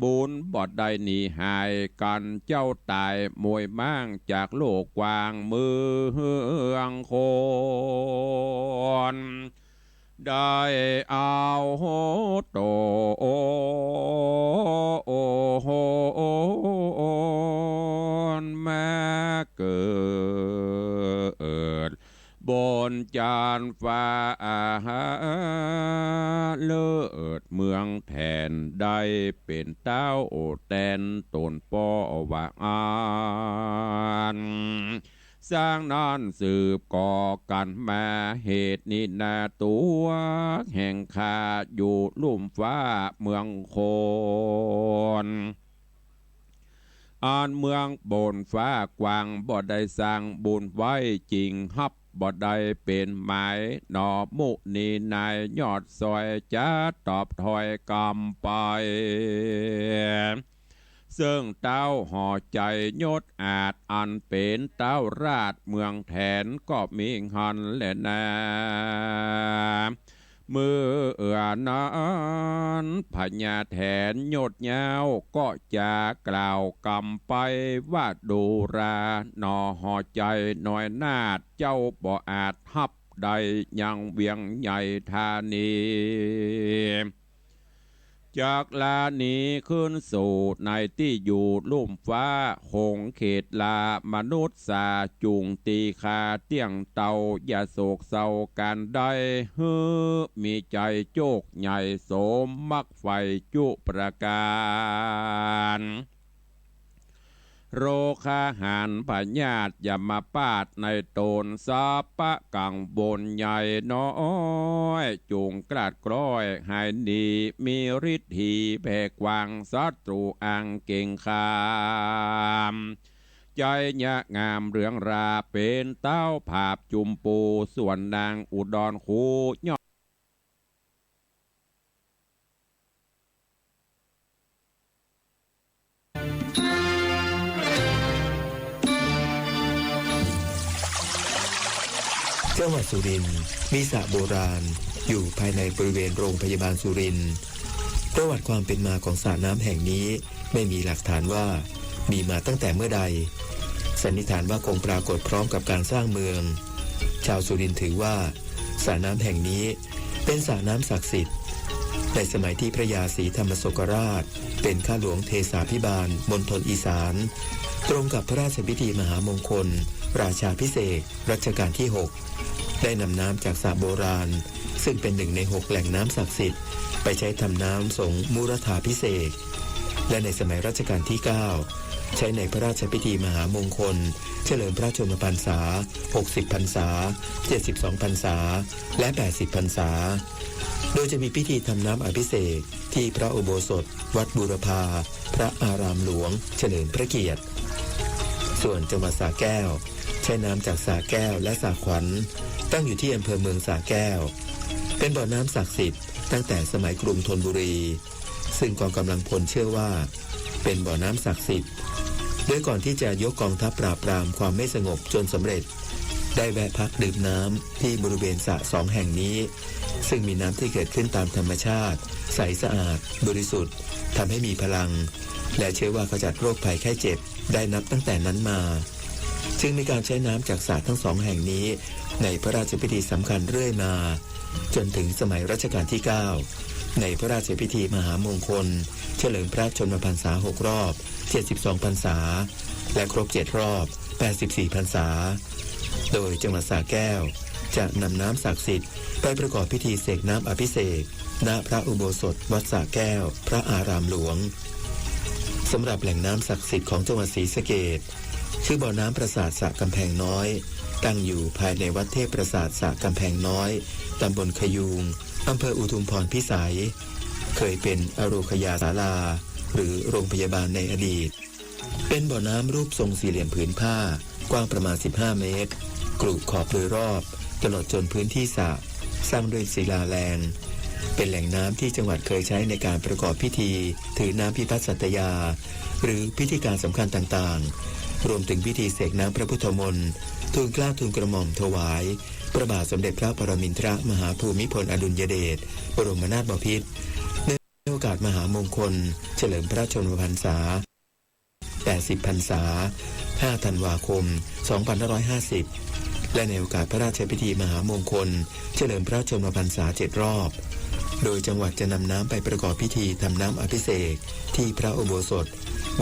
บุญบ่ได้หนีหายกั๋น เจ้าต๋ายมวยม้างจากโลกกว้างเมืองคน ได้เอาต๋นมาเกิด บนจานฟ้าเลิศเมืองแทน ได้เป๋นเต้าแตนต๋นป้อว่าอั้น สร้างนั้นสืบก่อกั๋นมา เหตุนี้นาตั๋วแห่งข้าอยู่ลุ่มฟ้าเมืองคน อันเมืองบนฟ้ากว้าง บ่ได้สร้างบุญไว้จริง ฮับบ่ได้เป๋นหมาย หนอมุนีนายยอดซอย จะตอบถ้อยกำไป เซิ่งเต้าหอใจ๋ยศอาจ อันเป๋นเต้าราชเมืองแทน ก็มีหั้นแลนา เมื่อนั้นพญาแทนยศยาว ก็จะกล่าวกำไปว่า ดูราหนอหอใจ๋น้อยนาถ เจ้าบ่อาจฮับได้ยังเวียงใหญ่ธานี จักลาหนีคืนสู่ในตี้อยู่ลุ่มฟ้า คงเขตลามนุษย์สา จุ่งตี้ข้าเตี้ยงเต้า อย่าโศกเศร้ากั๋นได้ หื้อมีใจ๋โจคใหญ่ สมมักใฝ่จุประก๋าน โรคาหารพยาธิยมมาพาตในต๋น สัพพะกังวลใหญ่น้อย จุ่งกลาดกล้อยหายหนี มีฤทธีแผ่กว้าง ศัตรูอังเก๋งขาม ใจ๋ยะงามเรืองรา เป๋นเต้าผาบจุมปู ส่วนนางอุดรคูยอด จังหวัดสุรินทร์มีสระโบราณอยู่ภายในบริเวณโรงพยาบาลสุรินทร์ ประวัติความเป็นมาของสระน้ำแห่งนี้ไม่มีหลักฐานว่ามีมาตั้งแต่เมื่อใด สันนิษฐานว่าคงปรากฏพร้อมกับการสร้างเมือง ชาวสุรินทร์ถือว่าสระน้ำแห่งนี้เป็นสระน้ำศักดิ์สิทธิ์ ในสมัยที่พระยาศรีธรรมโศกราชเป็นข้าหลวงเทสาภิบาลมณฑลอีสาน ตรงกับพระราชพิธีมหามงคลราชาภิเษกรัชกาลที่หก ได้นำน้ำจากสระโบราณ ซึ่งเป็นหนึ่งในหกแหล่งน้ำศักดิ์สิทธิ์ ไปใช้ทำน้ำสงฆ์มุรธาภิเษก และในสมัยรัชกาลที่เก้า ใช้ในพระราชพิธีมหามงคล เฉลิมพระชนมพรรษา หกสิบพรรษา เจ็ดสิบสองพรรษา และแปดสิบพรรษา โดยจะมีพิธีทำน้ำอภิเษกที่พระอุโบสถวัดบูรพา พระอารามหลวงเฉลิมพระเกียรติ ส่วนจังหวัดสระแก้ว ใช้น้ำจากสระแก้วและสระขวัญ ตั้งอยู่ที่อำเภอเมืองสระแก้ว เป็นบ่อน้ำศักดิ์สิทธิ์ตั้งแต่สมัยกรุงธนบุรี ซึ่งกองกำลังพลเชื่อว่าเป็นบ่อน้ำศักดิ์สิทธิ์ โดยก่อนที่จะยกกองทัพปราบปรามความไม่สงบจนสำเร็จ ได้แวะพักดื่มน้ำที่บริเวณสระสองแห่งนี้ ซึ่งมีน้ำที่เกิดขึ้นตามธรรมชาติ ใสสะอาด บริสุทธิ์ ทำให้มีพลัง และเชื่อว่าขจัดโรคภัยไข้เจ็บได้นับตั้งแต่นั้นมา จึงมีการใช้น้ำจากสระทั้งสองแห่งนี้ ในพระราชพิธีสำคัญเรื่อยมา จนถึงสมัยรัชกาลที่เก้า ในพระราชพิธีมหามงคล เฉลิมพระชนมพรรษาหกรอบ เจ็ดสิบสองพรรษา และครบเจ็ดรอบ แปดสิบสี่พรรษา โดยจังหวัดสระแก้ว จะนำน้ำศักดิ์สิทธิ์ไปประกอบพิธีเสกน้ำอภิเษก ณ พระอุโบสถวัดสระแก้ว พระอารามหลวง สำหรับแหล่งน้ำศักดิ์สิทธิ์ของจังหวัดศรีสะเกษ คือบ่อน้ำประสาทสระกำแพงน้อย ตั้งอยู่ภายในวัดเทพประสาทสระกำแพงน้อย ตำบลขยูง อำเภออุทุมพรพิสัย เคยเป็นอโรคยาศาลา หรือโรงพยาบาลในอดีต เป็นบ่อน้ำรูปทรงสี่เหลี่ยมผืนผ้า กว้างประมาณสิบห้าเมตร กรุขอบโดยรอบ ตลอดจนพื้นที่สระ สร้างด้วยศิลาแรง เป็นแหล่งน้ำที่จังหวัดเคยใช้ในการประกอบพิธีถือน้ำพิพัฒน์สัตยา หรือพิธีการสำคัญต่างๆ รวมถึงพิธีเสกน้ำพระพุทธมนต์ ทูลเกล้าทูลกระหม่อมถวาย พระบาทสมเด็จพระปรมินทรมหาภูมิพลอดุลยเดช บรมนาถบพิตร เนื่องในโอกาสมหามงคล เฉลิมพระชนมพรรษา แปดสิบพรรษา ห้าธันวาคม สองพันห้าร้อยห้าสิบ และในโอกาสพระราชพิธีมหามงคล เฉลิมพระชนมพรรษาเจ็ดรอบ โดยจังหวัดจะนำน้ำไปประกอบพิธีทำน้ำอภิเษกที่พระอุโบสถ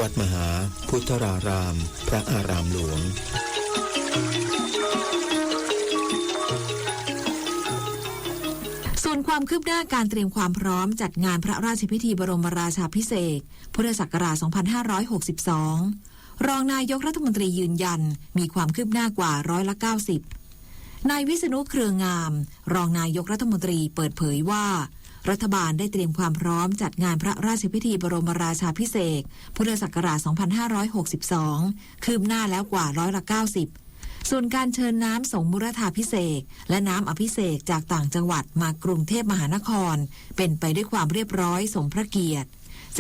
วัดมหาพุทธาราราม พระอารามหลวง ส่วนความคืบหน้าการเตรียมความพร้อมจัดงานพระราชพิธีบรมราชาภิเษก พุทธศักราช สองพันห้าร้อยหกสิบสอง รองนายกรัฐมนตรียืนยันมีความคืบหน้ากว่าร้อยละเก้าสิบ นายวิษณุ เครืองาม รองนายกรัฐมนตรีเปิดเผยว่า รัฐบาลได้เตรียมความพร้อมจัดงานพระราชพิธีบรมราชาภิเษก พุทธศักราช สองพันห้าร้อยหกสิบสอง คืบหน้าแล้วกว่าร้อยละเก้าสิบ ส่วนการเชิญน้ำสงฆ์มุรธาภิเษก และน้ำอภิเษกจากต่างจังหวัดมากรุงเทพมหานคร เป็นไปด้วยความเรียบร้อยสมพระเกียรติ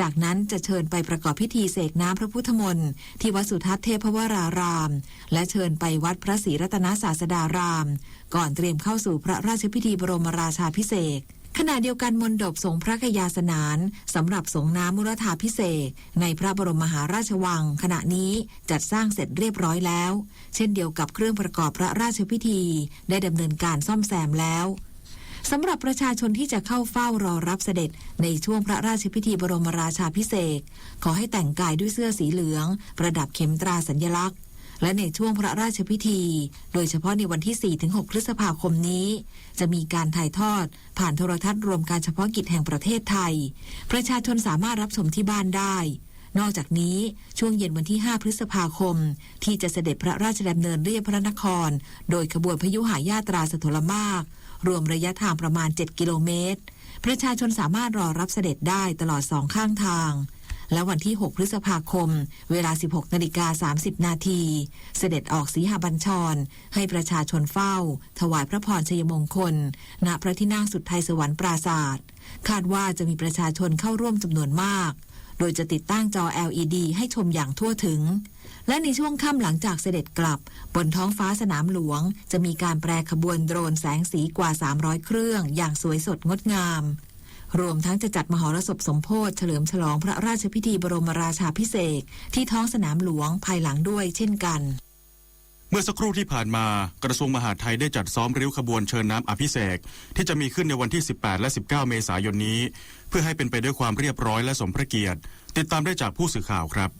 จากนั้นจะเชิญไปประกอบพิธีเสกน้ำพระพุทธมนต์ที่วัดสุทัศน์เทพวราราม และเชิญไปวัดพระศรีรัตนศาสดาราม ก่อนเตรียมเข้าสู่พระราชพิธีบรมราชาภิเษก ขณะเดียวกันมณฑปสงฆ์พระกยาสนาน สำหรับสงน้ำมุรธาภิเษกในพระบรมมหาราชวัง ขณะนี้จัดสร้างเสร็จเรียบร้อยแล้ว เช่นเดียวกับเครื่องประกอบพระราชพิธี ได้ดำเนินการซ่อมแซมแล้ว สำหรับประชาชนที่จะเข้าเฝ้ารอรับเสด็จในช่วงพระราชพิธีบรมราชาภิเษก ขอให้แต่งกายด้วยเสื้อสีเหลือง ประดับเข็มตราสัญลักษณ์ และในช่วงพระราชพิธี โดยเฉพาะในวันที่สี่ถึงหกพฤษภาคมนี้ จะมีการถ่ายทอดผ่านโทรทัศน์รวมการเฉพาะกิจแห่งประเทศไทย ประชาชนสามารถรับชมที่บ้านได้ นอกจากนี้ ช่วงเย็นวันที่ห้าพฤษภาคม ที่จะเสด็จพระราชดำเนินเลียบพระนคร โดยขบวนพยุหยาตราสโถลมาก รวมระยะทางประมาณเจ็ดกิโลเมตร ประชาชนสามารถรอรับเสด็จได้ตลอดสองข้างทาง และวันที่หกพฤษภาคม เวลาสิบหกนาฬิกาสามสิบนาที เสด็จออกสีหบัญชร ให้ประชาชนเฝ้า ถวายพระพรชัยมงคล ณ พระที่นั่งสุทไทยสวรรค์ปราสาท คาดว่าจะมีประชาชนเข้าร่วมจำนวนมาก โดยจะติดตั้งจอ แอลอีดี ให้ชมอย่างทั่วถึง และในช่วงค่ำหลังจากเสด็จกลับ บนท้องฟ้าสนามหลวง จะมีการแปรขบวนโดรนแสงสีกว่าสามร้อยเครื่องอย่างสวยสดงดงาม รวมทั้งจะจัดมหรสพสมโภชเฉลิมฉลองพระราชพิธีบรมราชาภิเษกที่ท้องสนามหลวงภายหลังด้วยเช่นกัน เมื่อสักครู่ที่ผ่านมา กระทรวงมหาดไทยได้จัดซ้อมริ้วขบวนเชิญน้ำอภิเษกที่จะมีขึ้นในวันที่สิบแปดและสิบเก้าเมษายนนี้ เพื่อให้เป็นไปด้วยความเรียบร้อยและสมพระเกียรติ ติดตามได้จากผู้สื่อข่าวครับ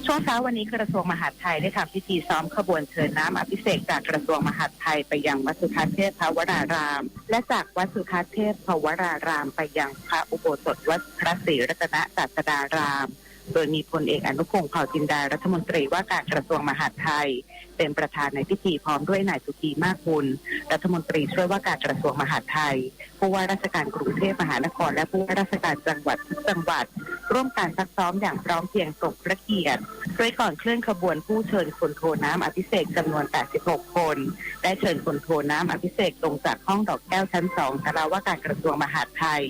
ช่วงเช้าวันนี้กระทรวงมหาดไทยได้ทำพิธีซ้อมขบวนเชิญน้ำอภิเษกจากกระทรวงมหาดไทยไปยังวัดสุทัศน์เทพวราราม และจากวัดสุทัศน์เทพวรารามไปยังพระอุโบสถวัดพระศรีรัตนศาสดาราม โดยมีพลเอกอนุพงษ์ เผ่าจินดา รัฐมนตรีว่าการกระทรวงมหาดไทย เป็นประธานในพิธี พร้อมด้วยนายสุธี มากบุญ รัฐมนตรีช่วยว่าการกระทรวงมหาดไทย ผู้ว่าราชการกรุงเทพมหานคร และผู้ว่าราชการจังหวัดทุกจังหวัด ร่วมการซักซ้อมอย่างพร้อมเพรียงสมพระเกียรติ โดยก่อนเคลื่อนขบวน ผู้เชิญคนโทน้ำอภิเษกจำนวน แปดสิบหก คน ได้เชิญคนโทน้ำอภิเษกลงจากห้องดอกแก้วชั้นสอง ศาลาว่าการกระทรวงมหาดไทย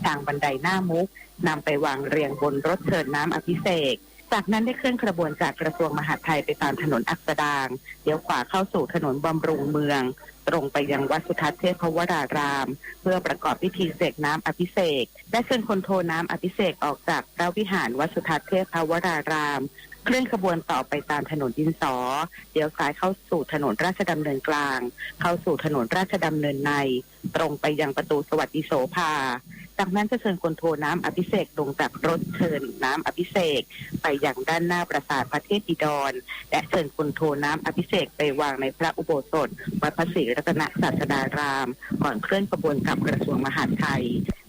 ทางบันไดหน้ามุก นำไปวางเรียงบนรถเชิญน้ำอภิเษก จากนั้นได้เคลื่อนขบวนจากกระทรวงมหาดไทยไปตามถนนอัสดาง เลี้ยวขวาเข้าสู่ถนนบำรุงเมือง ตรงไปยังวัดสุทัศน์เทพวราราม เพื่อประกอบพิธีเสกน้ำอภิเษก และเชิญคนโทน้ำอภิเษกออกจากพระวิหารวัดสุทัศน์เทพวราราม เคลื่อนขบวนต่อไปตามถนนดินสอ เลี้ยวซ้ายเข้าสู่ถนนราชดำเนินกลาง เข้าสู่ถนนราชดำเนินใน ตรงไปยังประตูสวัสดิโสภา จากนั้นจะเชิญคนโทน้ำอภิเษกลงจากรถเชิญน้ำอภิเษก ไปยังด้านหน้าปราสาทพระเทพบิดร และเชิญคนโทน้ำอภิเษกไปวางในพระอุโบสถวัดพระศรีรัตนศาสดาราม ก่อนเคลื่อนขบวนกลับกระทรวงมหาดไทย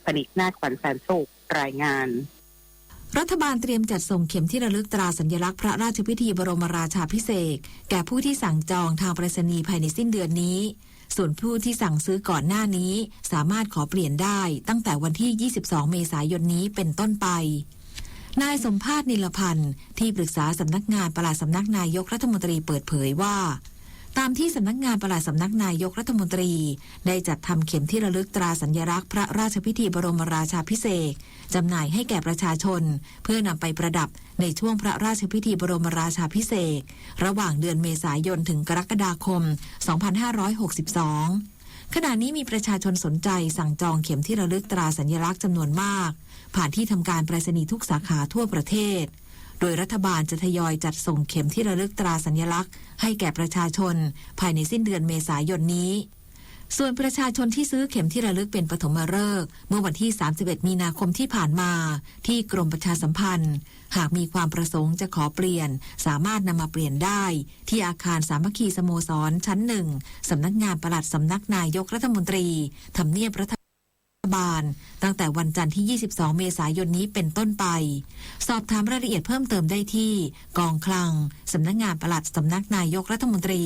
พนิษฐ์นาถ ขวัญแสนสุข รายงาน รัฐบาลเตรียมจัดส่งเข็มที่ระลึกตราสัญลักษณ์พระราชพิธีบรมราชาภิเษก แก่ผู้ที่สั่งจองทางไปรษณีย์ภายในสิ้นเดือนนี้ ส่วนผู้ที่สั่งซื้อก่อนหน้านี้ สามารถขอเปลี่ยนได้ตั้งแต่วันที่ ยี่สิบสอง เมษายนนี้เป็นต้นไป นายสมภาส นิลพันธ์ ที่ปรึกษาสำนักงานปลัดสำนักนายกรัฐมนตรีเปิดเผยว่า ตามที่สำนักงานปลัดสำนักนายกรัฐมนตรี ได้จัดทำเข็มที่ระลึกตราสัญลักษณ์พระราชพิธีบรมราชาภิเษก จำหน่ายให้แก่ประชาชน เพื่อนำไปประดับในช่วงพระราชพิธีบรมราชาภิเษก ระหว่างเดือนเมษายนถึงกรกฎาคม สองพันห้าร้อยหกสิบสอง ขณะนี้มีประชาชนสนใจสั่งจองเข็มที่ระลึกตราสัญลักษณ์จำนวนมาก ผ่านที่ทำการไปรษณีย์ทุกสาขาทั่วประเทศ โดยรัฐบาลจะทยอยจัดส่งเข็มที่ระลึกตราสัญลักษณ์ให้แก่ประชาชน ภายในสิ้นเดือนเมษายนนี้ ส่วนประชาชนที่ซื้อเข็มที่ระลึกเป็นปฐมฤกษ์เมื่อวันที่ สามสิบเอ็ด มีนาคมที่ผ่านมา ที่กรมประชาสัมพันธ์ หากมีความประสงค์จะขอเปลี่ยน สามารถนำมาเปลี่ยนได้ ที่อาคารสามัคคีสโมสรชั้นหนึ่ง สำนักงานปลัดสำนักนายกรัฐมนตรี ทำเนียบรัฐบาล ตั้งแต่วันจันทร์ที่ ยี่สิบสอง เมษายนนี้เป็นต้นไป สอบถามรายละเอียดเพิ่มเติมได้ที่ กองคลัง สำนักงานปลัดสำนักนายกรัฐมนตรี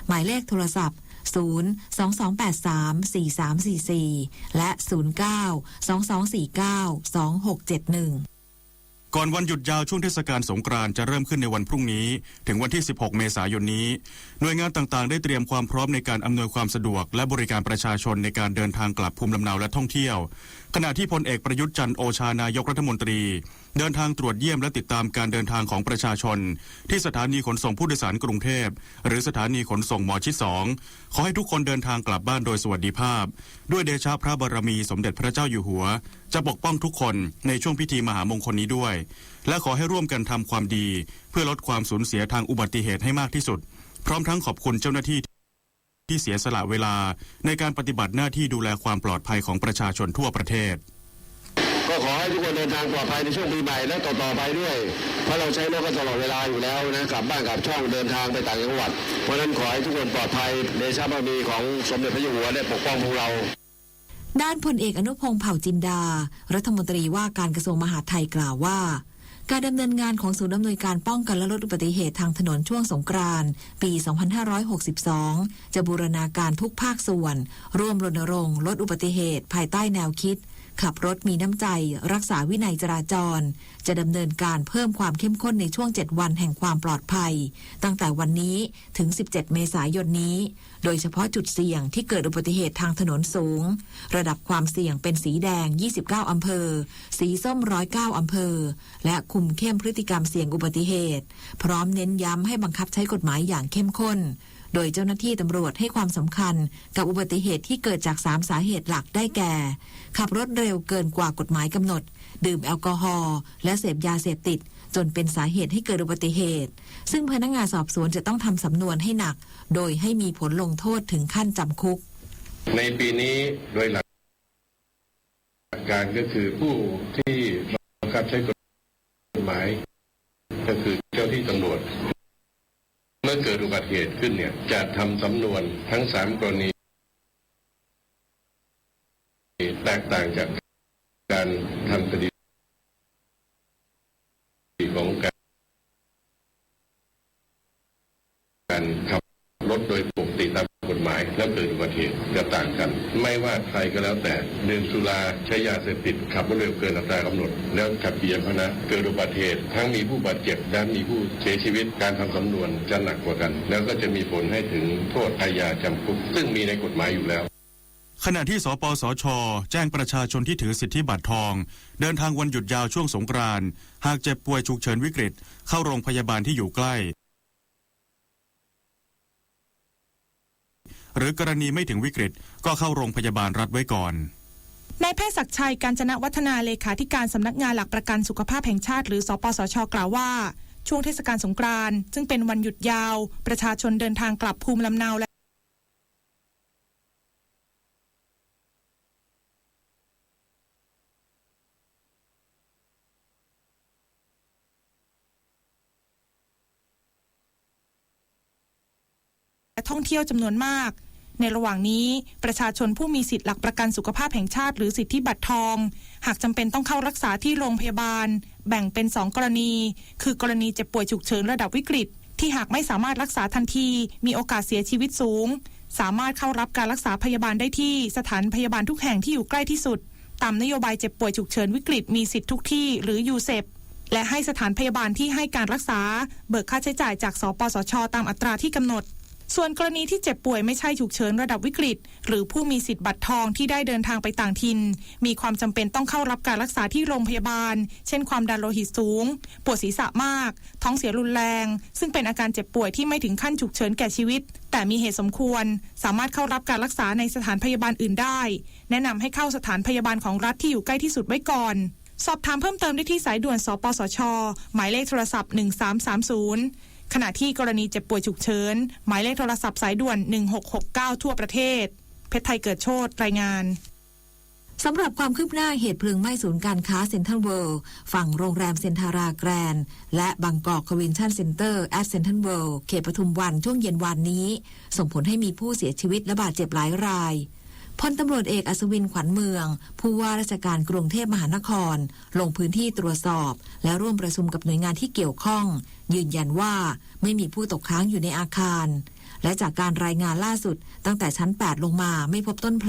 หมายเลขโทรศัพท์ ศูนย์ สองสองแปดสาม สี่สามสี่สี่ และ ศูนย์เก้า สองสองสี่เก้า สองหกเจ็ดหนึ่ง ก่อนวันหยุดยาวช่วงเทศกาลสงกรานต์จะเริ่มขึ้นในวันพรุ่งนี้ ถึงวันที่ สิบหก เมษายนนี้ หน่วยงานต่างๆ ได้เตรียมความพร้อมในการอำนวยความสะดวก และบริการประชาชนในการเดินทางกลับภูมิลำเนาและท่องเที่ยว ขณะที่พลเอกประยุทธ์ จันทร์โอชา นายกรัฐมนตรี เดินทางตรวจเยี่ยมและติดตามการเดินทางของประชาชน ที่สถานีขนส่งผู้โดยสารกรุงเทพฯ หรือสถานีขนส่งหมอชิต สอง ขอให้ทุกคนเดินทางกลับบ้านโดยสวัสดิภาพ ด้วยเดชะพระบารมีสมเด็จพระเจ้าอยู่หัว จะปกป้องทุกคนในช่วงพิธีมหามงคลนี้ด้วย และขอให้ร่วมกันทำความดี เพื่อลดความสูญเสียทางอุบัติเหตุให้มากที่สุด พร้อมทั้งขอบคุณเจ้าหน้าที่ที่เสียสละเวลาในการปฏิบัติหน้าที่ดูแลความปลอดภัยของประชาชนทั่วประเทศ ก็ขอให้ทุกคนเดินทางปลอดภัยในช่วงปีใหม่และต่อๆไปด้วย เพราะเราใช้รถกันตลอดเวลาอยู่แล้วนะ กลับบ้านกลับช่อง เดินทางไปต่างจังหวัด เพราะฉะนั้นขอให้ทุกคนปลอดภัย เดชะบารมีของสมเด็จพระเจ้าอยู่หัวได้ปกป้องพวกเรา ด้านพลเอกอนุพงษ์ เผ่าจินดา รัฐมนตรีว่าการกระทรวงมหาดไทยกล่าวว่า การดำเนินงานของศูนย์อำนวยการป้องกันและลดอุบัติเหตุทางถนนช่วงสงกรานต์ ปี สองพันห้าร้อยหกสิบสอง จะบูรณาการทุกภาคส่วน ร่วมรณรงค์ลดอุบัติเหตุภายใต้แนวคิด ขับรถมีน้ำใจ รักษาวินัยจราจร จะดำเนินการเพิ่มความเข้มข้นในช่วงเจ็ดวันแห่งความปลอดภัย ตั้งแต่วันนี้ถึง สิบเจ็ด เมษายนนี้ โดยเฉพาะจุดเสี่ยงที่เกิดอุบัติเหตุทางถนนสูง ระดับความเสี่ยงเป็นสีแดง ยี่สิบเก้า อำเภอ สีส้ม ร้อยเก้า อำเภอ และคุมเข้มพฤติกรรมเสี่ยงอุบัติเหตุ พร้อมเน้นย้ำให้บังคับใช้กฎหมายอย่างเข้มข้น โดยเจ้าหน้าที่ตำรวจให้ความสำคัญกับอุบัติเหตุที่เกิดจากสามสาเหตุหลักได้แก่ ขับรถเร็วเกินกว่ากฎหมายกำหนด ดื่มแอลกอฮอล์ และเสพยาเสพติด จนเป็นสาเหตุให้เกิดอุบัติเหตุ ซึ่งพนักงานสอบสวนจะต้องทำสำนวนให้หนัก โดยให้มีผลลงโทษถึงขั้นจำคุก ในปีนี้โดยหลักการก็คือผู้ที่บังคับใช้กฎหมาย ก็คือเจ้าที่ตำรวจ เมื่อเกิดอุบัติเหตุขึ้นเนี่ย จะทำสำนวนทั้งสามกรณี แตกต่างจากการทำคดี การขับรถโดยปกติตามกฎหมาย แล้วเกิดอุบัติเหตุจะต่างกัน ไม่ว่าใครก็แล้วแต่ ดื่มสุรา ใช้ยาเสพติด ขับรถเร็วเกินอัตรากำหนด แล้วขับขี่ยานพาหนะ เกิดอุบัติเหตุ ทั้งมีผู้บาดเจ็บ และมีผู้เสียชีวิต การทำสำนวนจะหนักกว่ากัน แล้วก็จะมีผลให้ถึงโทษอาญาจำคุก ซึ่งมีในกฎหมายอยู่แล้ว ขณะที่ สปสช แจ้งประชาชนที่ถือสิทธิบัตรทอง เดินทางวันหยุดยาวช่วงสงกรานต์ หากเจ็บป่วยฉุกเฉินวิกฤต เข้าโรงพยาบาลที่อยู่ใกล้ หรือกรณีไม่ถึงวิกฤต ก็เข้าโรงพยาบาลรัฐไว้ก่อน นายแพทย์ศักดิ์ชัย กาญจนวัฒนา เลขาธิการสำนักงานหลักประกันสุขภาพแห่งชาติ หรือ สปสช กล่าวว่า ช่วงเทศกาลสงกรานต์ ซึ่งเป็นวันหยุดยาว ประชาชนเดินทางกลับภูมิลำเนาและ และท่องเที่ยวจำนวนมาก ในระหว่างนี้ ประชาชนผู้มีสิทธิ์หลักประกันสุขภาพแห่งชาติ หรือสิทธิบัตรทอง หากจำเป็นต้องเข้ารักษาที่โรงพยาบาล แบ่งเป็นสองกรณี คือกรณีเจ็บป่วยฉุกเฉินระดับวิกฤต ที่หากไม่สามารถรักษาทันที มีโอกาสเสียชีวิตสูง สามารถเข้ารับการรักษาพยาบาลได้ที่สถานพยาบาลทุกแห่งที่อยู่ใกล้ที่สุด ตามนโยบายเจ็บป่วยฉุกเฉินวิกฤตมีสิทธิ์ทุกที่ หรือ ยูเซป และให้สถานพยาบาลที่ให้การรักษา เบิกค่าใช้จ่ายจาก สปสช ตามอัตราที่กำหนด ส่วนกรณีที่เจ็บป่วยไม่ใช่ฉุกเฉินระดับวิกฤต หรือผู้มีสิทธิ์บัตรทองที่ได้เดินทางไปต่างถิ่น มีความจำเป็นต้องเข้ารับการรักษาที่โรงพยาบาล เช่น ความดันโลหิตสูง ปวดศีรษะมาก ท้องเสียรุนแรง ซึ่งเป็นอาการเจ็บป่วยที่ไม่ถึงขั้นฉุกเฉินแก่ชีวิต แต่มีเหตุสมควร สามารถเข้ารับการรักษาในสถานพยาบาลอื่นได้ แนะนำให้เข้าสถานพยาบาลของรัฐที่อยู่ใกล้ที่สุดไว้ก่อน สอบถามเพิ่มเติมได้ที่สายด่วน สปสช หมายเลขโทรศัพท์ หนึ่งสามสามศูนย์ ขณะที่กรณีเจ็บป่วยฉุกเฉิน หมายเลขโทรศัพท์สายด่วน หนึ่งหกหกเก้า ทั่วประเทศ เพชรไทยเกิดโชติ รายงาน สำหรับความคืบหน้าเหตุเพลิงไหม้ศูนย์การค้าเซ็นทรัลเวิลด์ ฝั่งโรงแรมเซ็นทาราแกรนด์ และบางกอกคอนเวนชั่นเซ็นเตอร์ แอทเซ็นทรัลเวิลด์ เขตปทุมวัน ช่วงเย็นวานนี้ ส่งผลให้มีผู้เสียชีวิตและบาดเจ็บหลายราย พลตำรวจเอกอัศวิน ขวัญเมือง ผู้ว่าราชการกรุงเทพมหานคร ลงพื้นที่ตรวจสอบ และร่วมประชุมกับหน่วยงานที่เกี่ยวข้อง ยืนยันว่าไม่มีผู้ตกค้างอยู่ในอาคาร และจากการรายงานล่าสุด ตั้งแต่ชั้นแปดลงมาไม่พบต้นเพลิง